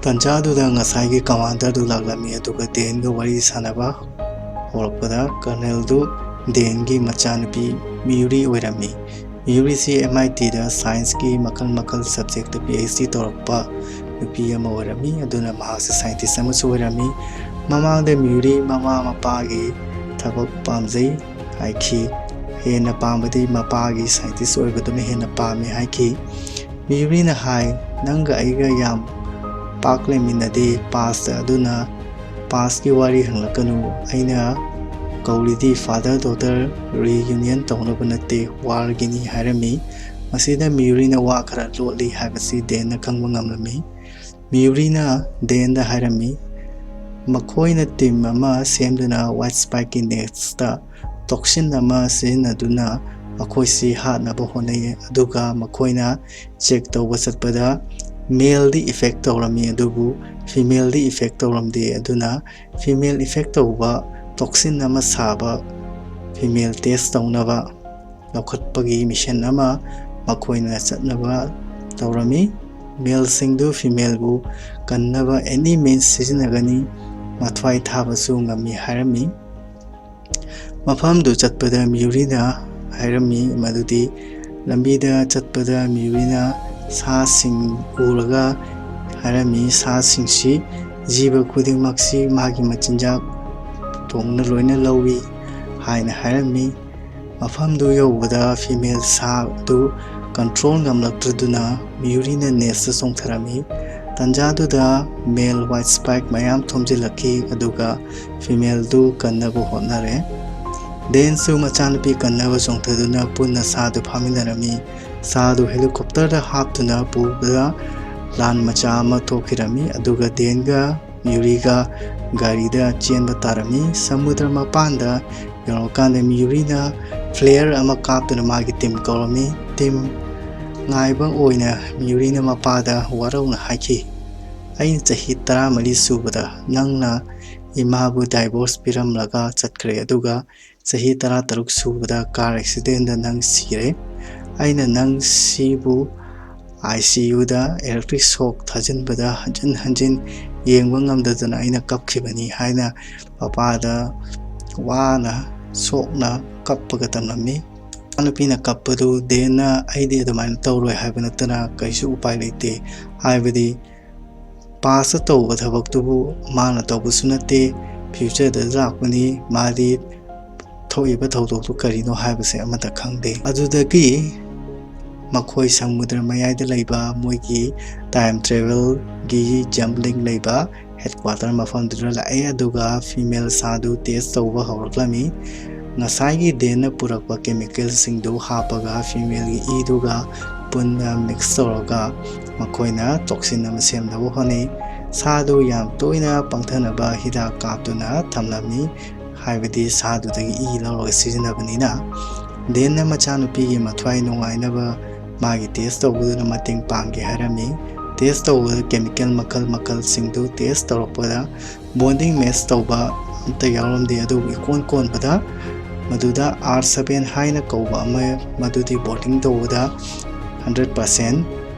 ꯇꯟꯖꯥꯗꯨꯗ ꯉꯁꯥꯏꯒꯤ ꯀꯃꯥꯟꯗꯔꯗꯨ ꯂꯥꯛꯂꯝꯃꯤ, ꯑꯗꯨꯒ ꯗꯦꯟꯒ ꯋꯥꯔꯤ ꯁꯥꯟꯅꯕ ꯍꯧꯔꯛꯄꯗ ꯀꯔꯅꯦꯜꯗꯨ ꯗꯦꯟꯒꯤ ꯃꯆꯥꯅꯨꯄꯤ ꯃꯤꯌꯨꯔꯤ ꯑꯣꯏꯔꯝꯃꯤ꯫ ꯃꯤꯌꯨꯔꯤꯁꯤ ꯑꯦꯝ ꯑꯥꯏ ꯇꯤꯗ ꯁꯥꯏꯟꯁꯀꯤ ꯃꯈꯜ ꯃꯈꯜ ꯁꯕꯖꯦꯛꯇ ꯄꯤ ꯑꯩꯆ ꯗꯤ ꯇꯧꯔꯛꯄ ꯅꯨꯄꯤ ꯑꯃ ꯑꯣꯏꯔꯝꯃꯤ, ꯑꯗꯨꯅ ꯃꯍꯥꯛꯁꯤ ꯁꯥꯏꯟꯇꯤꯁ ꯑꯃꯁꯨ ꯑꯣꯏꯔꯝꯃꯤ꯫ ꯃꯃꯥꯡꯗ ꯃꯤꯌꯨꯔꯤ ꯃꯃꯥ ꯃꯄꯥꯒꯤ ꯊꯕꯛ ꯄꯥꯝꯖꯩ ꯍꯥꯏꯈꯤ꯫ ꯍꯦꯟꯅ ꯄꯥꯝꯕꯗꯤ ꯃꯄꯥꯒꯤ ꯁꯥꯏꯟꯇꯤꯁ ꯑꯣꯏꯕꯗꯨꯅ ꯍꯦꯟꯅ ꯄꯥꯝꯃꯤ ꯍꯥꯏꯈꯤ꯫ ꯃꯤꯌꯨꯔꯤꯅ ꯍꯥꯏ, "ꯅꯪꯒ ꯑꯩꯒ ꯌꯥꯝ ꯄꯥꯛ ꯂꯩꯃꯤꯟꯅꯗꯦ ꯄꯥꯁꯇ, ꯑꯗꯨꯅ ꯄꯥꯁꯀꯤ ꯋꯥꯔꯤ ꯍꯪꯂꯛꯀꯅꯨ꯫ ꯑꯩꯅ ꯀꯧꯔꯤꯗꯤ ꯐꯥꯗꯔ ꯗꯣꯇꯔ ꯔꯤꯌꯨꯅꯤꯌꯟ ꯇꯧꯅꯕ ꯅꯠꯇꯦ, ꯋꯥꯔꯒꯤꯅꯤ" ꯍꯥꯏꯔꯝꯃꯤ꯫ ꯃꯁꯤꯗ ꯃꯤꯌꯨꯔꯤꯅ ꯋꯥ ꯈꯔ ꯂꯣꯠꯂꯤ ꯍꯥꯏꯕꯁꯤ ꯗꯦꯟꯅ ꯈꯪꯕ ꯉꯝꯂꯝꯃꯤ꯫ ꯃꯤꯌꯨꯔꯤꯅ ꯗꯦꯟꯗ ꯍꯥꯏꯔꯝꯃꯤ, "ꯃꯈꯣꯏꯅ ꯇꯤꯝ ꯑꯃ ꯁꯦꯝꯗꯨꯅ ꯋꯥꯏꯠ ꯁ꯭ꯄꯥꯏꯛꯀꯤ ꯅꯦꯁꯇ ꯇꯣꯛꯁꯤꯟ ꯑꯃ ꯁꯤꯖꯤꯟꯅꯗꯨꯅ ꯑꯩꯈꯣꯏꯁꯤ ꯍꯥꯠꯅꯕ ꯍꯣꯠꯅꯩ, ꯑꯗꯨꯒ ꯃꯈꯣꯏꯅ ꯆꯦꯛ ꯇꯧꯕ ꯆꯠꯄꯗ ꯃꯦꯜꯗꯤ ꯏꯐꯦꯛ ꯇꯧꯔꯝꯃꯤ, ꯑꯗꯨꯕꯨ ꯐꯤꯃꯦꯜꯗꯤ ꯏꯐꯦꯛ ꯇꯧꯔꯝꯗꯦ꯫ ꯑꯗꯨꯅ ꯐꯤꯃꯦꯜ ꯏꯐꯦꯛ ꯇꯧꯕ ꯇꯣꯛꯁꯤꯟ ꯑꯃ ꯁꯥꯕ ꯐꯤꯃꯦꯜ ꯇꯦꯁ ꯇꯧꯅꯕ ꯂꯧꯈꯠꯄꯒꯤ ꯃꯤꯁꯟ ꯑꯃ ꯃꯈꯣꯏꯅ ꯆꯠꯅꯕ ꯇꯧꯔꯝꯃꯤ꯫ ꯃꯦꯜꯁꯤꯡꯗꯨ ꯐꯤꯃꯦꯜꯕꯨ ꯀꯟꯅꯕ ꯑꯦꯅꯤ ꯃꯤꯟꯁ ꯁꯤꯖꯤꯟꯅꯒꯅꯤ, ꯃꯊ꯭ꯋꯥꯏ ꯊꯥꯕꯁꯨ ꯉꯝꯃꯤ" ꯍꯥꯏꯔꯝꯃꯤ꯫ ꯃꯐꯝꯗꯨ ꯆꯠꯄꯗ ꯃꯤꯌꯨꯔꯤꯅ ꯍꯥꯏꯔꯝꯃꯤ ꯃꯗꯨꯗꯤ, ꯂꯝꯕꯤꯗ ꯆꯠꯄꯗ ꯃꯤꯌꯨꯔꯤꯅ ꯁꯥꯁꯤꯡ ꯎꯔꯒ ꯍꯥꯏꯔꯝꯃꯤ, "ꯁꯥꯁꯤꯡꯁꯤ, ꯖꯤꯕ ꯈꯨꯗꯤꯡꯃꯛꯁꯤ ꯃꯥꯒꯤ ꯃꯆꯤꯟꯖꯥꯛ ꯇꯣꯡꯅ ꯂꯣꯏꯅ ꯂꯧꯏ" ꯍꯥꯏꯅ ꯍꯥꯏꯔꯝꯃꯤ꯫ ꯃꯐꯝꯗꯨ ꯌꯧꯕꯗ ꯐꯤꯃꯦꯜ ꯁꯥ ꯑꯗꯨ ꯀꯟꯇ꯭ꯔꯣꯜ ꯉꯝꯂꯛꯇ꯭ꯔꯗꯨꯅ ꯃꯤꯌꯨꯔꯤꯅ ꯅꯦꯁꯇ ꯆꯣꯡꯊꯔꯝꯃꯤ꯫ ꯇꯟꯖꯥꯗꯨꯗ ꯃꯦꯜ ꯋꯥꯏꯠ ꯁ꯭ꯄꯥꯏꯛ ꯃꯌꯥꯝ ꯊꯣꯝꯖꯤꯜꯂꯛꯈꯤ, ꯑꯗꯨꯒ ꯐꯤꯃꯦꯜꯗꯨ ꯀꯟꯅꯕ ꯍꯣꯠꯅꯔꯦ꯫ ꯗꯦꯟꯁꯨ ꯃꯆꯥꯅꯨꯄꯤ ꯀꯟꯅꯕ ꯆꯣꯡꯊꯗꯨꯅ ꯄꯨꯟꯅ ꯁꯥꯗꯨ ꯐꯥꯃꯤꯟꯅꯔꯝꯃꯤ꯫ ꯁꯥꯗꯨ ꯍꯦꯂꯤꯀꯣꯞꯇꯔꯗ ꯍꯥꯞꯇꯨꯅ ꯄꯨꯕꯗ ꯂꯥꯟ ꯃꯆꯥ ꯑꯃ ꯊꯣꯛꯈꯤꯔꯝꯃꯤ, ꯑꯗꯨꯒ ꯗꯦꯟꯒ ꯃꯤꯌꯨꯔꯤꯒ ꯒꯥꯔꯤꯗ ꯆꯦꯟꯕ ꯇꯥꯔꯝꯃꯤ꯫ ꯁꯃꯨꯗ꯭ꯔ ꯃꯄꯥꯟꯗ ꯌꯧꯔꯀꯥꯟꯗ ꯃꯤꯌꯨꯔꯤꯅ ꯐ꯭ꯂꯦꯌꯔ ꯑꯃ ꯀꯥꯞꯇꯨꯅ ꯃꯥꯒꯤ ꯇꯤꯝ ꯀꯧꯔꯝꯃꯤ꯫ ꯇꯤꯝ ꯉꯥꯏꯕ ꯑꯣꯏꯅ ꯃꯤꯌꯨꯔꯤꯅ ꯃꯄꯥꯗ ꯋꯥꯔꯧꯅ ꯍꯥꯏꯈꯤ, "ꯑꯩꯅ ꯆꯍꯤ ꯇꯔꯥꯃꯔꯤ ꯁꯨꯕꯗ ꯅꯪꯅ ꯏꯃꯥꯕꯨ ꯗꯥꯏꯚꯣꯔꯁ ꯄꯤꯔꯝꯂꯒ ꯆꯠꯈ꯭ꯔꯦ, ꯑꯗꯨꯒ ꯆꯍꯤ ꯇꯔꯥꯇꯔꯨꯛ ꯁꯨꯕꯗ ꯀꯥꯔ ꯑꯦꯛꯁꯤꯗꯦꯟꯗ ꯅꯪ ꯁꯤꯔꯦ꯫ ꯑꯩꯅ ꯅꯪ ꯁꯤꯕꯨ ꯑꯥꯏ ꯁꯤ ꯌꯨꯗ ꯏꯂꯦꯛꯇ꯭ꯔꯤꯛ ꯁꯣꯛ ꯊꯥꯖꯤꯟꯕꯗ ꯍꯟꯖꯤꯟ ꯍꯟꯖꯤꯟ ꯌꯦꯡꯕ ꯉꯝꯗꯗꯅ ꯑꯩꯅ ꯀꯞꯈꯤꯕꯅꯤ" ꯍꯥꯏꯅ ꯃꯄꯥꯗ ꯋꯥꯅ ꯁꯣꯛꯅ ꯀꯞꯄꯒ ꯇꯝꯂꯝꯃꯤ꯫ ꯃꯆꯥꯅꯨꯄꯤꯅ ꯀꯞꯄꯗꯨ ꯗꯦꯟꯅ "ꯑꯩꯗꯤ ꯑꯗꯨꯃꯥꯏꯅ ꯇꯧꯔꯣꯏ ꯍꯥꯏꯕ ꯅꯠꯇꯅ ꯀꯩꯁꯨ ꯎꯄꯥꯏ ꯂꯩꯇꯦ, ꯍꯥꯏꯕꯗꯤ ꯄꯥꯁꯇ ꯇꯧꯕ ꯊꯕꯛꯇꯨꯕꯨ ꯃꯥꯅ ꯇꯧꯕꯁꯨ ꯅꯠꯇꯦ, ꯐ꯭ꯌꯨꯆꯔꯗ ꯂꯥꯛꯄꯅꯤ, ꯃꯥꯗꯤ ꯊꯣꯛꯏꯕ ꯊꯧꯗꯣꯛꯇꯨ ꯀꯔꯤꯅꯣ ꯍꯥꯏꯕꯁꯦ ꯑꯃꯠꯇ ꯈꯪꯗꯦ"꯫ ꯑꯗꯨꯗꯒꯤ ꯃꯈꯣꯏ ꯁꯃꯨꯗ꯭ꯔ ꯃꯌꯥꯏꯗ ꯂꯩꯕ ꯃꯣꯏꯒꯤ ꯇꯥꯏꯝ ꯇ꯭ꯔꯦꯚꯦꯜꯒꯤ ꯖꯝꯕ꯭ꯂꯤꯡ ꯂꯩꯕ ꯍꯦꯗꯀ꯭ꯋꯥꯇꯔ ꯃꯐꯝꯗꯨꯗ ꯂꯥꯛꯑꯦ, ꯑꯗꯨꯒ ꯐꯤꯃꯦꯜ ꯁꯥꯗꯨ ꯇꯦꯁ ꯇꯧꯕ ꯍꯧꯔꯛꯂꯝꯃꯤ꯫ ꯉꯁꯥꯏꯒꯤ ꯗꯦꯟꯅ ꯄꯨꯔꯛꯄ ꯀꯦꯃꯤꯀꯦꯜꯁꯤꯡꯗꯨ ꯍꯥꯞꯄꯒ ꯐꯤꯃꯦꯜꯒꯤ ꯏꯗꯨꯒ ꯄꯨꯟꯅ ꯃꯤꯛꯁ ꯇꯧꯔꯒ ꯃꯈꯣꯏꯅ ꯇꯣꯛꯁꯤꯟ ꯑꯃ ꯁꯦꯝꯅꯕ ꯍꯣꯠꯅꯩ꯫ ꯁꯥꯗꯨ ꯌꯥꯝ ꯇꯣꯏꯅ ꯄꯪꯊꯅꯕ ꯍꯤꯗꯥꯛ ꯀꯥꯞꯇꯨꯅ ꯊꯝꯂꯝꯃꯤ, ꯍꯥꯏꯕꯗꯤ ꯁꯥꯗꯨꯗꯒꯤ ꯏ ꯂꯧꯔꯒ ꯁꯤꯖꯤꯟꯅꯕꯅꯤꯅ꯫ ꯗꯦꯟꯅ ꯃꯆꯥꯅꯨꯄꯤꯒꯤ ꯃꯊ꯭ꯋꯥꯏ ꯅꯨꯡꯉꯥꯏꯅꯕ ꯃꯥꯒꯤ ꯇꯦꯁ ꯇꯧꯕꯗꯨꯅ ꯃꯇꯦꯡ ꯄꯥꯡꯒꯦ ꯍꯥꯏꯔꯝꯃꯤ꯫ ꯇꯦꯁ ꯇꯧꯕꯗ ꯀꯦꯃꯤꯀꯦꯜ ꯃꯈꯜ ꯃꯈꯜꯁꯤꯡꯗꯨ ꯇꯦꯁ ꯇꯧꯔꯛꯄꯗ ꯕꯣꯟꯗꯤꯡ ꯃꯦꯆ ꯇꯧꯕ ꯑꯝꯇ ꯌꯥꯎꯔꯝꯗꯦ꯫ ꯑꯗꯨꯕꯨ ꯏꯀꯣꯟ ꯀꯣꯟꯕꯗ ꯃꯗꯨꯗ ꯑꯥꯔ ꯁꯕꯦꯟ ꯍꯥꯏꯅ ꯀꯧꯕ ꯑꯃ, ꯃꯗꯨꯗꯤ ꯕꯣꯟꯗꯤꯡ ꯇꯧꯕꯗ ꯍꯟꯗ꯭ꯔꯦꯠ ꯄꯥꯔꯁꯦꯟ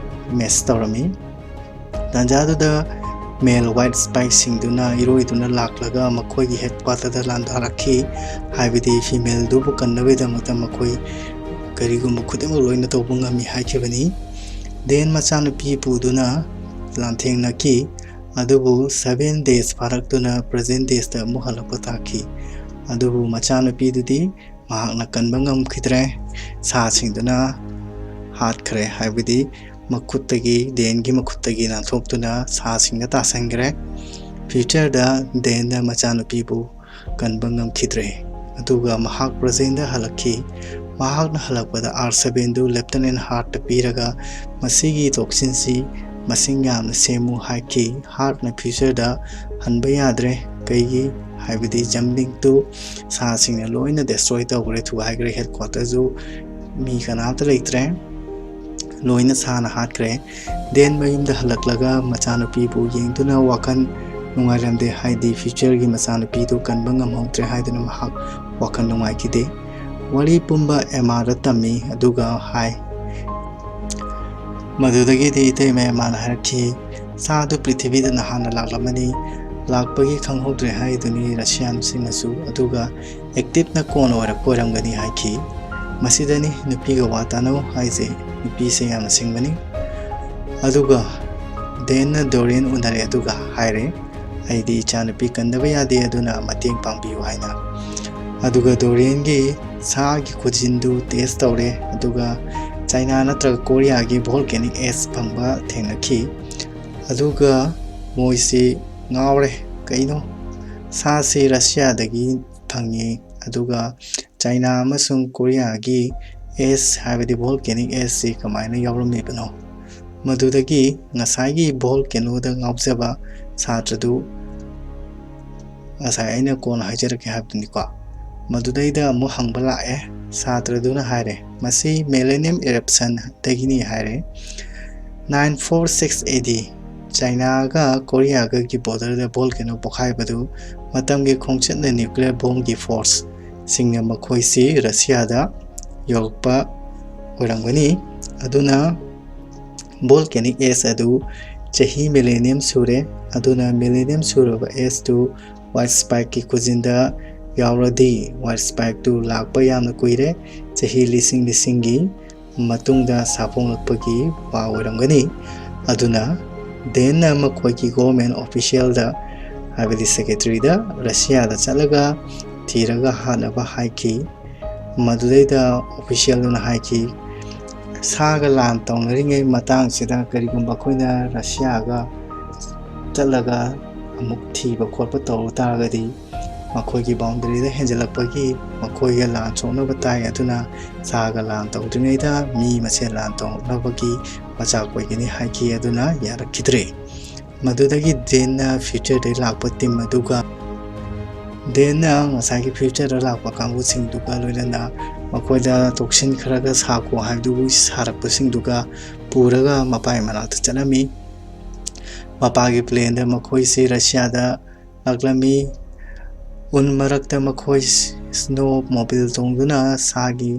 ꯃꯦꯆ ꯇꯧꯔꯝꯃꯤ꯫ ꯇꯥꯟꯖꯥꯗꯨꯗ ꯃꯦꯜ ꯋꯥꯏꯠ ꯁ꯭ꯄꯥꯏꯛꯁꯤꯡꯗꯨꯅ ꯏꯔꯣꯏꯗꯨꯅ ꯂꯥꯛꯂꯒ ꯃꯈꯣꯏꯒꯤ ꯍꯦꯗꯀ꯭ꯋꯥꯇꯔꯗ ꯂꯥꯟꯗꯥꯔꯛꯈꯤ, ꯍꯥꯏꯕꯗꯤ ꯐꯤꯃꯦꯜꯗꯨꯕꯨ ꯀꯟꯅꯕꯒꯤꯗꯃꯛꯇ ꯃꯈꯣꯏ ꯀꯔꯤꯒꯨꯝꯕ ꯈꯨꯗꯤꯡꯃꯛ ꯂꯣꯏꯅ ꯇꯧꯕ ꯉꯝꯃꯤ ꯍꯥꯏꯈꯤꯕꯅꯤ꯫ ꯗꯦꯟ ꯃꯆꯥꯅꯨꯄꯤ ꯄꯨꯗꯨꯅ ꯂꯥꯟꯊꯦꯡꯅꯈꯤ, ꯑꯗꯨꯕꯨ ꯁꯚꯦꯟ ꯗꯦꯖ ꯐꯥꯔꯛꯇꯨꯅ ꯄ꯭ꯔꯖꯦꯟ ꯗꯦꯖꯇ ꯑꯃꯨꯛ ꯍꯜꯂꯛꯄ ꯇꯥꯈꯤ꯫ ꯑꯗꯨꯕꯨ ꯃꯆꯥꯅꯨꯄꯤꯗꯨꯗꯤ ꯃꯍꯥꯛꯅ ꯀꯟꯕ ꯉꯝꯈꯤꯗ꯭ꯔꯦ꯫ ꯁꯥꯁꯤꯡꯗꯨꯅ ꯍꯥꯠꯈ꯭ꯔꯦ, ꯍꯥꯏꯕꯗꯤ ꯃꯈꯨꯠꯇꯒꯤ, ꯗꯦꯟꯒꯤ ꯃꯈꯨꯠꯇꯒꯤ ꯅꯥꯟꯊꯣꯛꯇꯨꯅ ꯁꯥꯁꯤꯡꯗ ꯇꯥꯁꯟꯈ꯭ꯔꯦ꯫ ꯐ꯭ꯌꯨꯆꯔꯗ ꯗꯦꯟꯅ ꯃꯆꯥꯅꯨꯄꯤꯕꯨ ꯀꯟꯕ ꯉꯝꯈꯤꯗ꯭ꯔꯦ, ꯑꯗꯨꯒ ꯃꯍꯥꯛ ꯄ꯭ꯔꯖꯦꯟꯗ ꯍꯜꯂꯛꯈꯤ꯫ ꯃꯍꯥꯛꯅ ꯍꯜꯂꯛꯄꯗ ꯑꯥꯔ ꯁꯕꯦꯟꯗꯨ ꯂꯦꯐꯇꯅꯦꯟ ꯍꯥꯔꯠꯇ ꯄꯤꯔꯒ, "ꯃꯁꯤꯒꯤ ꯇꯣꯛꯁꯤꯟꯁꯤ ꯃꯁꯤꯡ ꯌꯥꯝꯅ ꯁꯦꯝꯃꯨ" ꯍꯥꯏꯈꯤ꯫ ꯍꯥꯔꯠꯅ ꯐ꯭ꯌꯨꯆꯔꯗ ꯍꯟꯕ ꯌꯥꯗ꯭ꯔꯦ, ꯀꯩꯒꯤ ꯍꯥꯏꯕꯗꯤ ꯖꯝꯂꯤꯡꯇꯨ ꯁꯥꯁꯤꯡꯅ ꯂꯣꯏꯅ ꯗꯦꯁꯇ꯭ꯔꯣꯏ ꯇꯧꯈ꯭ꯔꯦ, ꯊꯨꯒꯥꯏꯈ꯭ꯔꯦ꯫ ꯍꯦꯗ ꯀ꯭ꯋꯥꯇꯔꯁꯨ ꯃꯤ ꯀꯅꯥꯝꯇ ꯂꯩꯇ꯭ꯔꯦ, ꯂꯣꯏꯅ ꯁꯥꯅ ꯍꯥꯠꯈ꯭ꯔꯦ꯫ ꯗꯦꯟ ꯃꯌꯨꯝꯗ ꯍꯜꯂꯛꯂꯒ ꯃꯆꯥꯅꯨꯄꯤꯕꯨ ꯌꯦꯡꯗꯨꯅ ꯋꯥꯈꯜ ꯅꯨꯡꯉꯥꯏꯔꯝꯗꯦ, ꯍꯥꯏꯗꯤ ꯐ꯭ꯌꯨꯆꯔꯒꯤ ꯃꯆꯥꯅꯨꯄꯤꯗꯨ ꯀꯟꯕ ꯉꯝꯍꯧꯗ꯭ꯔꯦ ꯍꯥꯏꯗꯨꯅ ꯃꯍꯥꯛ ꯋꯥꯈꯜ ꯅꯨꯡꯉꯥꯏꯈꯤꯗꯦ꯫ ꯋꯥꯔꯤ ꯄꯨꯝꯕ ꯑꯦꯃꯥꯗ ꯇꯝꯃꯤ ꯑꯗꯨꯒ ꯍꯥꯏ꯫ ꯃꯗꯨꯗꯒꯤꯗꯤ ꯏꯇꯩꯃ ꯑꯦꯃꯥꯅ ꯍꯥꯏꯔꯛꯈꯤ, ꯁꯥ ꯑꯗꯨ ꯄ꯭ꯔꯤꯊꯤꯕꯤꯗ ꯅꯍꯥꯟꯅ ꯂꯥꯛꯂꯝꯃꯅꯤ, ꯂꯥꯛꯄꯒꯤ ꯈꯪꯍꯧꯗ꯭ꯔꯦ ꯍꯥꯏꯗꯨꯅꯤ ꯔꯁꯤꯌꯥꯟꯁꯤꯡꯅꯁꯨ, ꯑꯗꯨꯒ ꯑꯦꯛꯇꯤꯞꯅ ꯀꯣꯟꯅ ꯑꯣꯏꯔꯛꯄ ꯑꯣꯏꯔꯝꯒꯅꯤ ꯍꯥꯏꯈꯤ꯫ ꯃꯁꯤꯗꯅꯤ ꯅꯨꯄꯤꯒ ꯋꯥ ꯇꯥꯅꯧ ꯍꯥꯏꯁꯦ, ꯅꯨꯄꯤꯁꯦ ꯌꯥꯝꯅ ꯁꯤꯡꯕꯅꯤ꯫ ꯑꯗꯨꯒ ꯗꯦꯟꯅ ꯗꯣꯔꯤꯌꯟ ꯎꯅꯔꯦ ꯑꯗꯨꯒ ꯍꯥꯏꯔꯦ, ꯑꯩꯗꯤ ꯏꯆꯥꯅꯨꯄꯤ ꯀꯟꯗꯕ ꯌꯥꯗꯦ, ꯑꯗꯨꯅ ꯃꯇꯦꯡ ꯄꯥꯡꯕꯤꯌꯨ ꯍꯥꯏꯅ꯫ ꯑꯗꯨꯒ ꯗꯣꯔꯤꯌꯟꯒꯤ ꯁꯥꯒꯤ ꯈꯨꯖꯤꯟꯗꯨ ꯇꯦꯁ ꯇꯧꯔꯦ, ꯑꯗꯨꯒ ꯆꯥꯏꯅꯥ ꯅꯠꯇ꯭ꯔꯒ ꯀꯣꯔꯤꯌꯥꯒꯤ ꯚꯣꯜꯀꯦꯅꯤꯛ ꯑꯦꯁ ꯐꯪꯕ ꯊꯦꯡꯅꯈꯤ꯫ ꯑꯗꯨꯒ ꯃꯣꯏꯁꯤ ꯉꯥꯎꯔꯦ, ꯀꯩꯅꯣ ꯁꯥꯁꯤ ꯔꯁꯤꯌꯥꯗꯒꯤ ꯐꯪꯉꯤ, ꯑꯗꯨꯒ ꯆꯥꯏꯅꯥ ꯑꯃꯁꯨꯡ ꯀꯣꯔꯤꯌꯥꯒꯤ ꯑꯦꯁ ꯍꯥꯏꯕꯗꯤ ꯚꯣꯜꯀꯦꯅꯤꯛ ꯑꯦꯁꯁꯤ ꯀꯃꯥꯏꯅ ꯌꯥꯎꯔꯝꯃꯤꯕꯅꯣ? ꯃꯗꯨꯗꯒꯤ ꯉꯁꯥꯏꯒꯤ ꯚꯣꯜꯀꯦꯅꯣꯗ ꯉꯥꯎꯖꯕ ꯁꯥꯇ꯭ꯔꯗꯨ, ꯉꯁꯥꯏ ꯑꯩꯅ ꯀꯣꯟꯅ ꯍꯥꯏꯖꯔꯛꯀꯦ ꯍꯥꯏꯕꯗꯨꯅꯤꯀꯣ, ꯃꯗꯨꯗꯩꯗ ꯑꯃꯨꯛ ꯍꯪꯕ ꯂꯥꯛꯑꯦ ꯁꯥꯇ꯭ꯔꯗꯨꯅ ꯍꯥꯏꯔꯦ, ꯃꯁꯤ ꯃꯦꯂꯦꯅꯤꯌꯝ ꯏꯔꯞꯁꯟꯗꯒꯤꯅꯤ ꯍꯥꯏꯔꯦ꯫ ꯅꯥꯏꯟ ꯐꯣꯔ ꯁꯤꯛꯁ ꯑꯦ ꯗꯤ ꯆꯥꯏꯅꯥꯒ ꯀꯣꯔꯤꯌꯥꯒꯒꯤ ꯕꯣꯔꯗꯔꯗ ꯚꯣꯜꯀꯦꯅꯣ ꯄꯣꯈꯥꯏꯕꯗꯨ ꯃꯇꯝꯒꯤ ꯈꯣꯡꯆꯠꯅ ꯅ꯭ꯌꯨꯀ꯭ꯂꯤꯌꯔ ꯕꯣꯝꯒꯤ ꯐꯣꯔꯁꯁꯤꯡꯅ ꯃꯈꯣꯏꯁꯤ ꯔꯁꯤꯌꯥꯗ ꯌꯧꯔꯛꯄ ꯑꯣꯏꯔꯝꯒꯅꯤ꯫ ꯑꯗꯨꯅ ꯚꯣꯜꯀꯦꯅꯤꯛ ꯑꯦꯁ ꯑꯗꯨ ꯆꯍꯤ ꯃꯤꯂꯦꯅꯤꯌꯝ ꯁꯨꯔꯦ꯫ ꯑꯗꯨꯅ ꯃꯤꯂꯦꯅꯤꯌꯝ ꯁꯨꯔꯕ ꯑꯦꯁꯇꯨ ꯋꯥꯏꯠ ꯁ꯭ꯄꯥꯏꯛꯀꯤ ꯈꯨꯖꯤꯟꯗ ꯌꯥꯎꯔꯗꯤ, ꯋꯥꯏꯠ ꯁ꯭ꯄꯥꯏꯛꯇꯨ ꯂꯥꯛꯄ ꯌꯥꯝꯅ ꯀꯨꯏꯔꯦ, ꯆꯍꯤ ꯂꯤꯁꯤꯡ ꯂꯤꯁꯤꯡꯒꯤ ꯃꯇꯨꯡꯗ ꯁꯥꯐꯣꯡꯂꯛꯄꯒꯤ ꯋꯥ ꯑꯣꯏꯔꯝꯒꯅꯤ꯫ ꯑꯗꯨꯅ ꯗꯦꯟꯅ ꯃꯈꯣꯏꯒꯤ ꯒꯣꯚꯔꯟꯃꯦꯟ ꯑꯣꯐꯤꯁꯤꯌꯦꯜꯗ, ꯍꯥꯏꯕꯗꯤ ꯁꯦꯀ꯭ꯔꯦꯇꯔꯤꯗ, ꯔꯁꯤꯌꯥꯗ ꯆꯠꯂꯒ ꯊꯤꯔꯒ ꯍꯥꯠꯅꯕ ꯍꯥꯏꯈꯤ꯫ ꯃꯗꯨꯗꯩꯗ ꯑꯣꯐꯤꯁꯤꯌꯦꯜꯗꯨꯅ ꯍꯥꯏꯈꯤ, ꯁꯥꯒ ꯂꯥꯟ ꯇꯧꯅꯔꯤꯉꯩ ꯃꯇꯥꯡꯁꯤꯗ ꯀꯔꯤꯒꯨꯝꯕ ꯑꯩꯈꯣꯏꯅ ꯔꯁꯤꯌꯥꯒ ꯆꯠꯂꯒ ꯑꯃꯨꯛ ꯊꯤꯕ ꯈꯣꯠꯄ ꯇꯧꯔꯨ ꯇꯥꯔꯒꯗꯤ, ꯃꯈꯣꯏꯒꯤ ꯕꯥꯎꯟꯗꯔꯤꯗ ꯍꯦꯟꯖꯜꯂꯛꯄꯒꯤ ꯃꯈꯣꯏꯒ ꯂꯥꯟ ꯁꯣꯛꯅꯕ ꯇꯥꯏ, ꯑꯗꯨꯅ ꯁꯥꯒ ꯂꯥꯟ ꯇꯧꯗ꯭ꯔꯤꯉꯩꯗ ꯃꯤ ꯃꯁꯦꯟ ꯂꯥꯟ ꯇꯧꯅꯕꯒꯤ ꯃꯆꯥꯛ ꯑꯣꯏꯒꯅꯤ ꯍꯥꯏꯈꯤ꯫ ꯑꯗꯨꯅ ꯌꯥꯔꯛꯈꯤꯗ꯭ꯔꯦ꯫ ꯃꯗꯨꯗꯒꯤ ꯗꯦꯟꯅ ꯐ꯭ꯌꯨꯆꯔꯗꯒꯤ ꯂꯥꯛꯄ ꯇꯤꯝ ꯑꯗꯨꯒ ꯗꯦꯟꯅ ꯉꯁꯥꯏꯒꯤ ꯐ꯭ꯌꯨꯆꯔꯗ ꯂꯥꯛꯄ ꯀꯥꯡꯕꯨꯁꯤꯡꯗꯨꯒ ꯂꯣꯏꯅꯅ ꯃꯈꯣꯏꯗ ꯇꯣꯛꯁꯤꯟꯈ꯭ꯔꯒ ꯁꯥꯈꯣ ꯍꯥꯏꯕꯗꯨꯕꯨ ꯁꯥꯔꯛꯄꯁꯤꯡꯗꯨꯒ ꯄꯨꯔꯒ ꯃꯄꯥꯒꯤ ꯃꯅꯥꯛꯇ ꯆꯠꯂꯝꯃꯤ꯫ ꯃꯄꯥꯒꯤ ꯄ꯭ꯂꯦꯟꯗ ꯃꯈꯣꯏꯁꯤ ꯔꯁꯤꯌꯥꯗ ꯂꯥꯛꯂꯝꯃꯤ꯫ ꯎꯟ ꯃꯔꯛꯇ ꯃꯈꯣꯏ ꯁ꯭ꯅꯣ ꯃꯣꯕꯤꯜ ꯇꯣꯡꯗꯨꯅ ꯁꯥꯒꯤ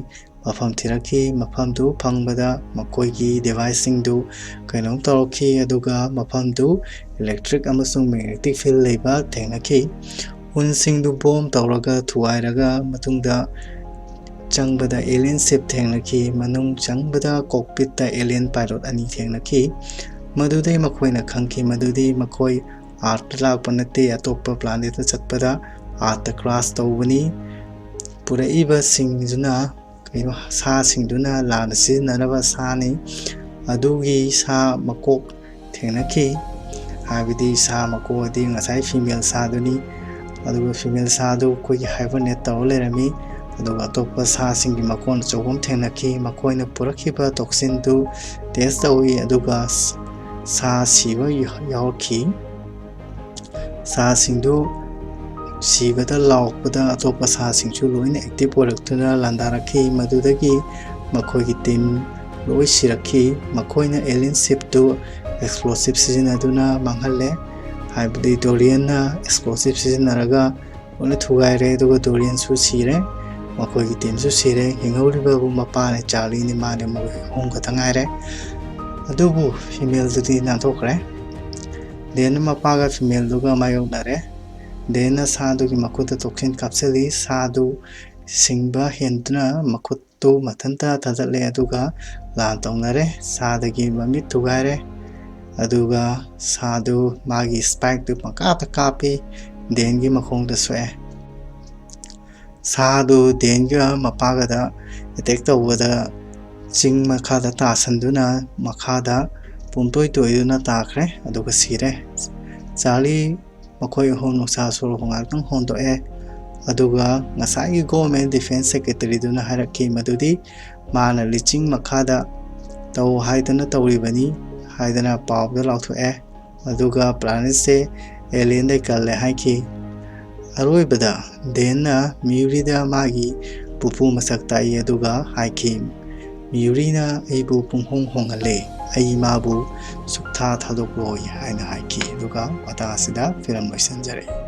ꯃꯐꯝ ꯊꯤꯔꯛꯈꯤ꯫ ꯃꯐꯝꯗꯨ ꯐꯪꯕꯗ ꯃꯈꯣꯏꯒꯤ ꯗꯤꯚꯥꯏꯁꯁꯤꯡꯗꯨ ꯀꯩꯅꯣꯝ ꯇꯧꯔꯛꯈꯤ, ꯑꯗꯨꯒ ꯃꯐꯝꯗꯨ ꯏꯂꯦꯛꯇ꯭ꯔꯤꯛ ꯑꯃꯁꯨꯡ ꯃꯦꯒꯅꯦꯇꯤꯛ ꯐꯤꯜ ꯂꯩꯕ ꯊꯦꯡꯅꯈꯤ꯫ ꯎꯟꯁꯤꯡꯗꯨ ꯕꯣꯝ ꯇꯧꯔꯒ ꯊꯨꯒꯥꯏꯔꯒ ꯃꯇꯨꯡꯗ ꯆꯪꯕꯗ ꯑꯦꯂꯤꯌꯟ ꯁꯤꯞ ꯊꯦꯡꯅꯈꯤ꯫ ꯃꯅꯨꯡ ꯆꯪꯕꯗ ꯀꯣꯛꯄꯤꯠꯇ ꯑꯦꯂꯤꯌꯟ ꯄꯥꯏꯂꯣꯠ ꯑꯅꯤ ꯊꯦꯡꯅꯈꯤ꯫ ꯃꯗꯨꯗꯩ ꯃꯈꯣꯏꯅ ꯈꯪꯈꯤ ꯃꯗꯨꯗꯤ ꯃꯈꯣꯏ ꯑꯥꯔꯠꯇ ꯂꯥꯛꯄ ꯅꯠꯇꯦ, ꯑꯇꯣꯞꯄ ꯄ꯭ꯂꯥꯅꯦꯠꯇ ꯆꯠꯄꯗ ꯑꯥꯔꯠꯇ ꯀ꯭ꯔꯥꯁ ꯇꯧꯕꯅꯤ꯫ ꯄꯨꯔꯛꯏꯕꯁꯤꯡꯗꯨꯅ ꯀꯩꯅꯣ, ꯁꯥꯁꯤꯡꯗꯨꯅ ꯂꯥꯟꯅ ꯁꯤꯖꯤꯟꯅꯅꯕ ꯁꯥꯅꯤ꯫ ꯑꯗꯨꯒꯤ ꯁꯥ ꯃꯀꯣꯛ ꯊꯦꯡꯅꯈꯤ, ꯍꯥꯏꯕꯗꯤ ꯁꯥ ꯃꯀꯣꯛ ꯑꯗꯤ ꯉꯁꯥꯏ ꯐꯤꯃꯦꯜ ꯁꯥꯗꯨꯅꯤ꯫ ꯑꯗꯨꯒ ꯐꯤꯃꯦꯜ ꯁꯥꯗꯨ ꯑꯩꯈꯣꯏꯒꯤ ꯍꯥꯏꯕꯔꯅꯦꯠ ꯇꯧꯔ ꯂꯩꯔꯝꯃꯤ꯫ ꯑꯗꯨꯒ ꯑꯇꯣꯞꯄ ꯁꯥꯁꯤꯡꯒꯤ ꯃꯀꯣꯟ ꯑꯆꯧꯕ ꯑꯃ ꯊꯦꯡꯅꯈꯤ꯫ ꯃꯈꯣꯏꯅ ꯄꯨꯔꯛꯈꯤꯕ ꯇꯣꯛꯁꯤꯟꯗꯨ ꯇꯦꯁ ꯇꯧꯏ, ꯑꯗꯨꯒ ꯁꯥ ꯁꯤꯕ ꯌꯥꯎꯔꯛꯈꯤ꯫ ꯁꯥꯁꯤꯡꯗꯨ ꯁꯤꯕꯗ ꯂꯥꯎꯔꯛꯄꯗ ꯑꯇꯣꯞꯄ ꯁꯥꯁꯤꯡꯁꯨ ꯂꯣꯏꯅ ꯑꯦꯛꯇꯤꯚ ꯑꯣꯏꯔꯛꯇꯨꯅ ꯂꯥꯟꯗꯥꯔꯛꯈꯤ꯫ ꯃꯗꯨꯗꯒꯤ ꯃꯈꯣꯏꯒꯤ ꯇꯤꯝ ꯂꯣꯏ ꯁꯤꯔꯛꯈꯤ꯫ ꯃꯈꯣꯏꯅ ꯑꯦꯂꯤꯌꯟ ꯁꯤꯞꯇꯨ ꯑꯦꯛꯁꯄ꯭ꯂꯣꯁꯤꯞ ꯁꯤꯖꯤꯟꯅꯗꯨꯅ ꯃꯥꯡꯍꯜꯂꯦ, ꯍꯥꯏꯕꯗꯤ ꯗꯣꯔꯤꯌꯟꯅ ꯑꯦꯛꯁꯄ꯭ꯂꯣꯁꯤꯞ ꯁꯤꯖꯤꯟꯅꯔꯒ ꯂꯣꯏꯅ ꯊꯨꯒꯥꯏꯔꯦ, ꯑꯗꯨꯒ ꯗꯣꯔꯤꯌꯟꯁꯨ ꯁꯤꯔꯦ, ꯃꯈꯣꯏꯒꯤ ꯇꯤꯝꯁꯨ ꯁꯤꯔꯦ꯫ ꯍꯤꯡꯍꯧꯔꯤꯕꯕꯨ ꯃꯄꯥꯅꯦ ꯆꯥꯔꯂꯤꯅꯦ, ꯃꯥꯅꯦ, ꯃꯈꯣꯏ ꯑꯍꯨꯝ ꯈꯛꯇ ꯉꯥꯏꯔꯦ꯫ ꯑꯗꯨꯕꯨ ꯐꯤꯃꯦꯜꯗꯨꯗꯤ ꯅꯥꯟꯊꯣꯛꯈ꯭ꯔꯦ꯫ ꯗꯦꯟꯅ ꯃꯄꯥꯒ ꯐꯤꯃꯦꯜꯗꯨꯒ ꯃꯥꯌꯣꯛꯅꯔꯦ꯫ ꯗꯦꯟꯅ ꯁꯥꯗꯨꯒꯤ ꯃꯈꯨꯠꯇ ꯇꯣꯛꯁꯤꯟ ꯀꯥꯞꯁꯤꯜꯂꯤ꯫ ꯁꯥꯗꯨ ꯁꯤꯡꯕ ꯍꯦꯟꯗꯨꯅ ꯃꯈꯨꯠꯇꯨ ꯃꯊꯟꯇ ꯊꯥꯗꯠꯂꯦ, ꯑꯗꯨꯒ ꯂꯥꯟ ꯇꯧꯅꯔꯦ꯫ ꯁꯥꯗꯒꯤ ꯃꯃꯤꯠ ꯊꯨꯒꯥꯏꯔꯦ, ꯑꯗꯨꯒ ꯁꯥꯗꯨ ꯃꯥꯒꯤ ꯁ꯭ꯄꯥꯏꯛꯇꯨ ꯄꯪꯀꯥꯞꯇ ꯀꯥꯞꯄꯤ꯫ ꯗꯦꯟꯒꯤ ꯃꯈꯣꯡꯗ ꯁꯣꯛꯑꯦ꯫ ꯁꯥꯗꯨ ꯗꯦꯟꯒ ꯃꯄꯥꯒꯗ ꯑꯦꯇꯦꯛ ꯇꯧꯕꯗ ꯆꯤꯡ ꯃꯈꯥꯗ ꯇꯥꯁꯟꯗꯨꯅ ꯃꯈꯥꯗ ꯄꯨꯝꯇꯣꯏ ꯇꯣꯏꯗꯨꯅ ꯇꯥꯈ꯭ꯔꯦ, ꯑꯗꯨꯒ ꯁꯤꯔꯦ꯫ ꯆꯥꯔꯂꯤ ꯃꯈꯣꯏ ꯑꯍꯨꯝ ꯅꯨꯡꯁꯥ ꯁꯣꯔ ꯉꯥꯛꯇꯪ ꯍꯣꯟꯗꯣꯛꯑꯦ, ꯑꯗꯨꯒ ꯉꯁꯥꯏꯒꯤ ꯒꯣꯚꯔꯟꯃꯦꯟ ꯗꯤꯐꯦꯟꯁ ꯁꯦꯀ꯭ꯔꯦꯇꯔꯤꯗꯨꯅ ꯍꯥꯏꯔꯛꯈꯤ ꯃꯗꯨꯗꯤ ꯃꯥꯅ ꯂꯤꯆꯤꯡ ꯃꯈꯥꯗ ꯇꯧ ꯍꯥꯏꯗꯅ ꯇꯧꯔꯤꯕꯅꯤ ꯍꯥꯏꯗꯅ ꯄꯥꯎꯗ ꯂꯥꯎꯊꯣꯛꯑꯦ꯫ ꯑꯗꯨꯒ ꯄ꯭ꯂꯥꯅꯦꯠꯁꯦ ꯑꯦꯂꯤꯌꯟꯗꯩ ꯀꯜꯂꯦ ꯍꯥꯏꯈꯤ꯫ ꯑꯔꯣꯏꯕꯗ ꯗꯦꯟꯅ ꯃꯤꯌꯨꯔꯤꯗ ꯃꯥꯒꯤ ꯄꯨꯄꯨ ꯃꯁꯛ ꯇꯥꯛꯏ, ꯑꯗꯨꯒ ꯍꯥꯏꯈꯤ, "ꯃꯤꯌꯨꯔꯤꯅ ꯑꯩꯕꯨ ꯄꯨꯡꯍꯣꯡ ꯍꯣꯡꯍꯜꯂꯦ, ꯑꯩ ꯃꯥꯕꯨ ꯁꯨꯛꯊꯥ ꯊꯥꯗꯣꯛꯂꯣꯏ" ꯍꯥꯏꯅ ꯍꯥꯏꯈꯤ꯫ ꯑꯗꯨꯒ ꯃꯇꯥꯡ ꯑꯁꯤꯗ ꯐꯤꯂꯝ ꯂꯣꯏꯁꯤꯟꯖꯔꯦ꯫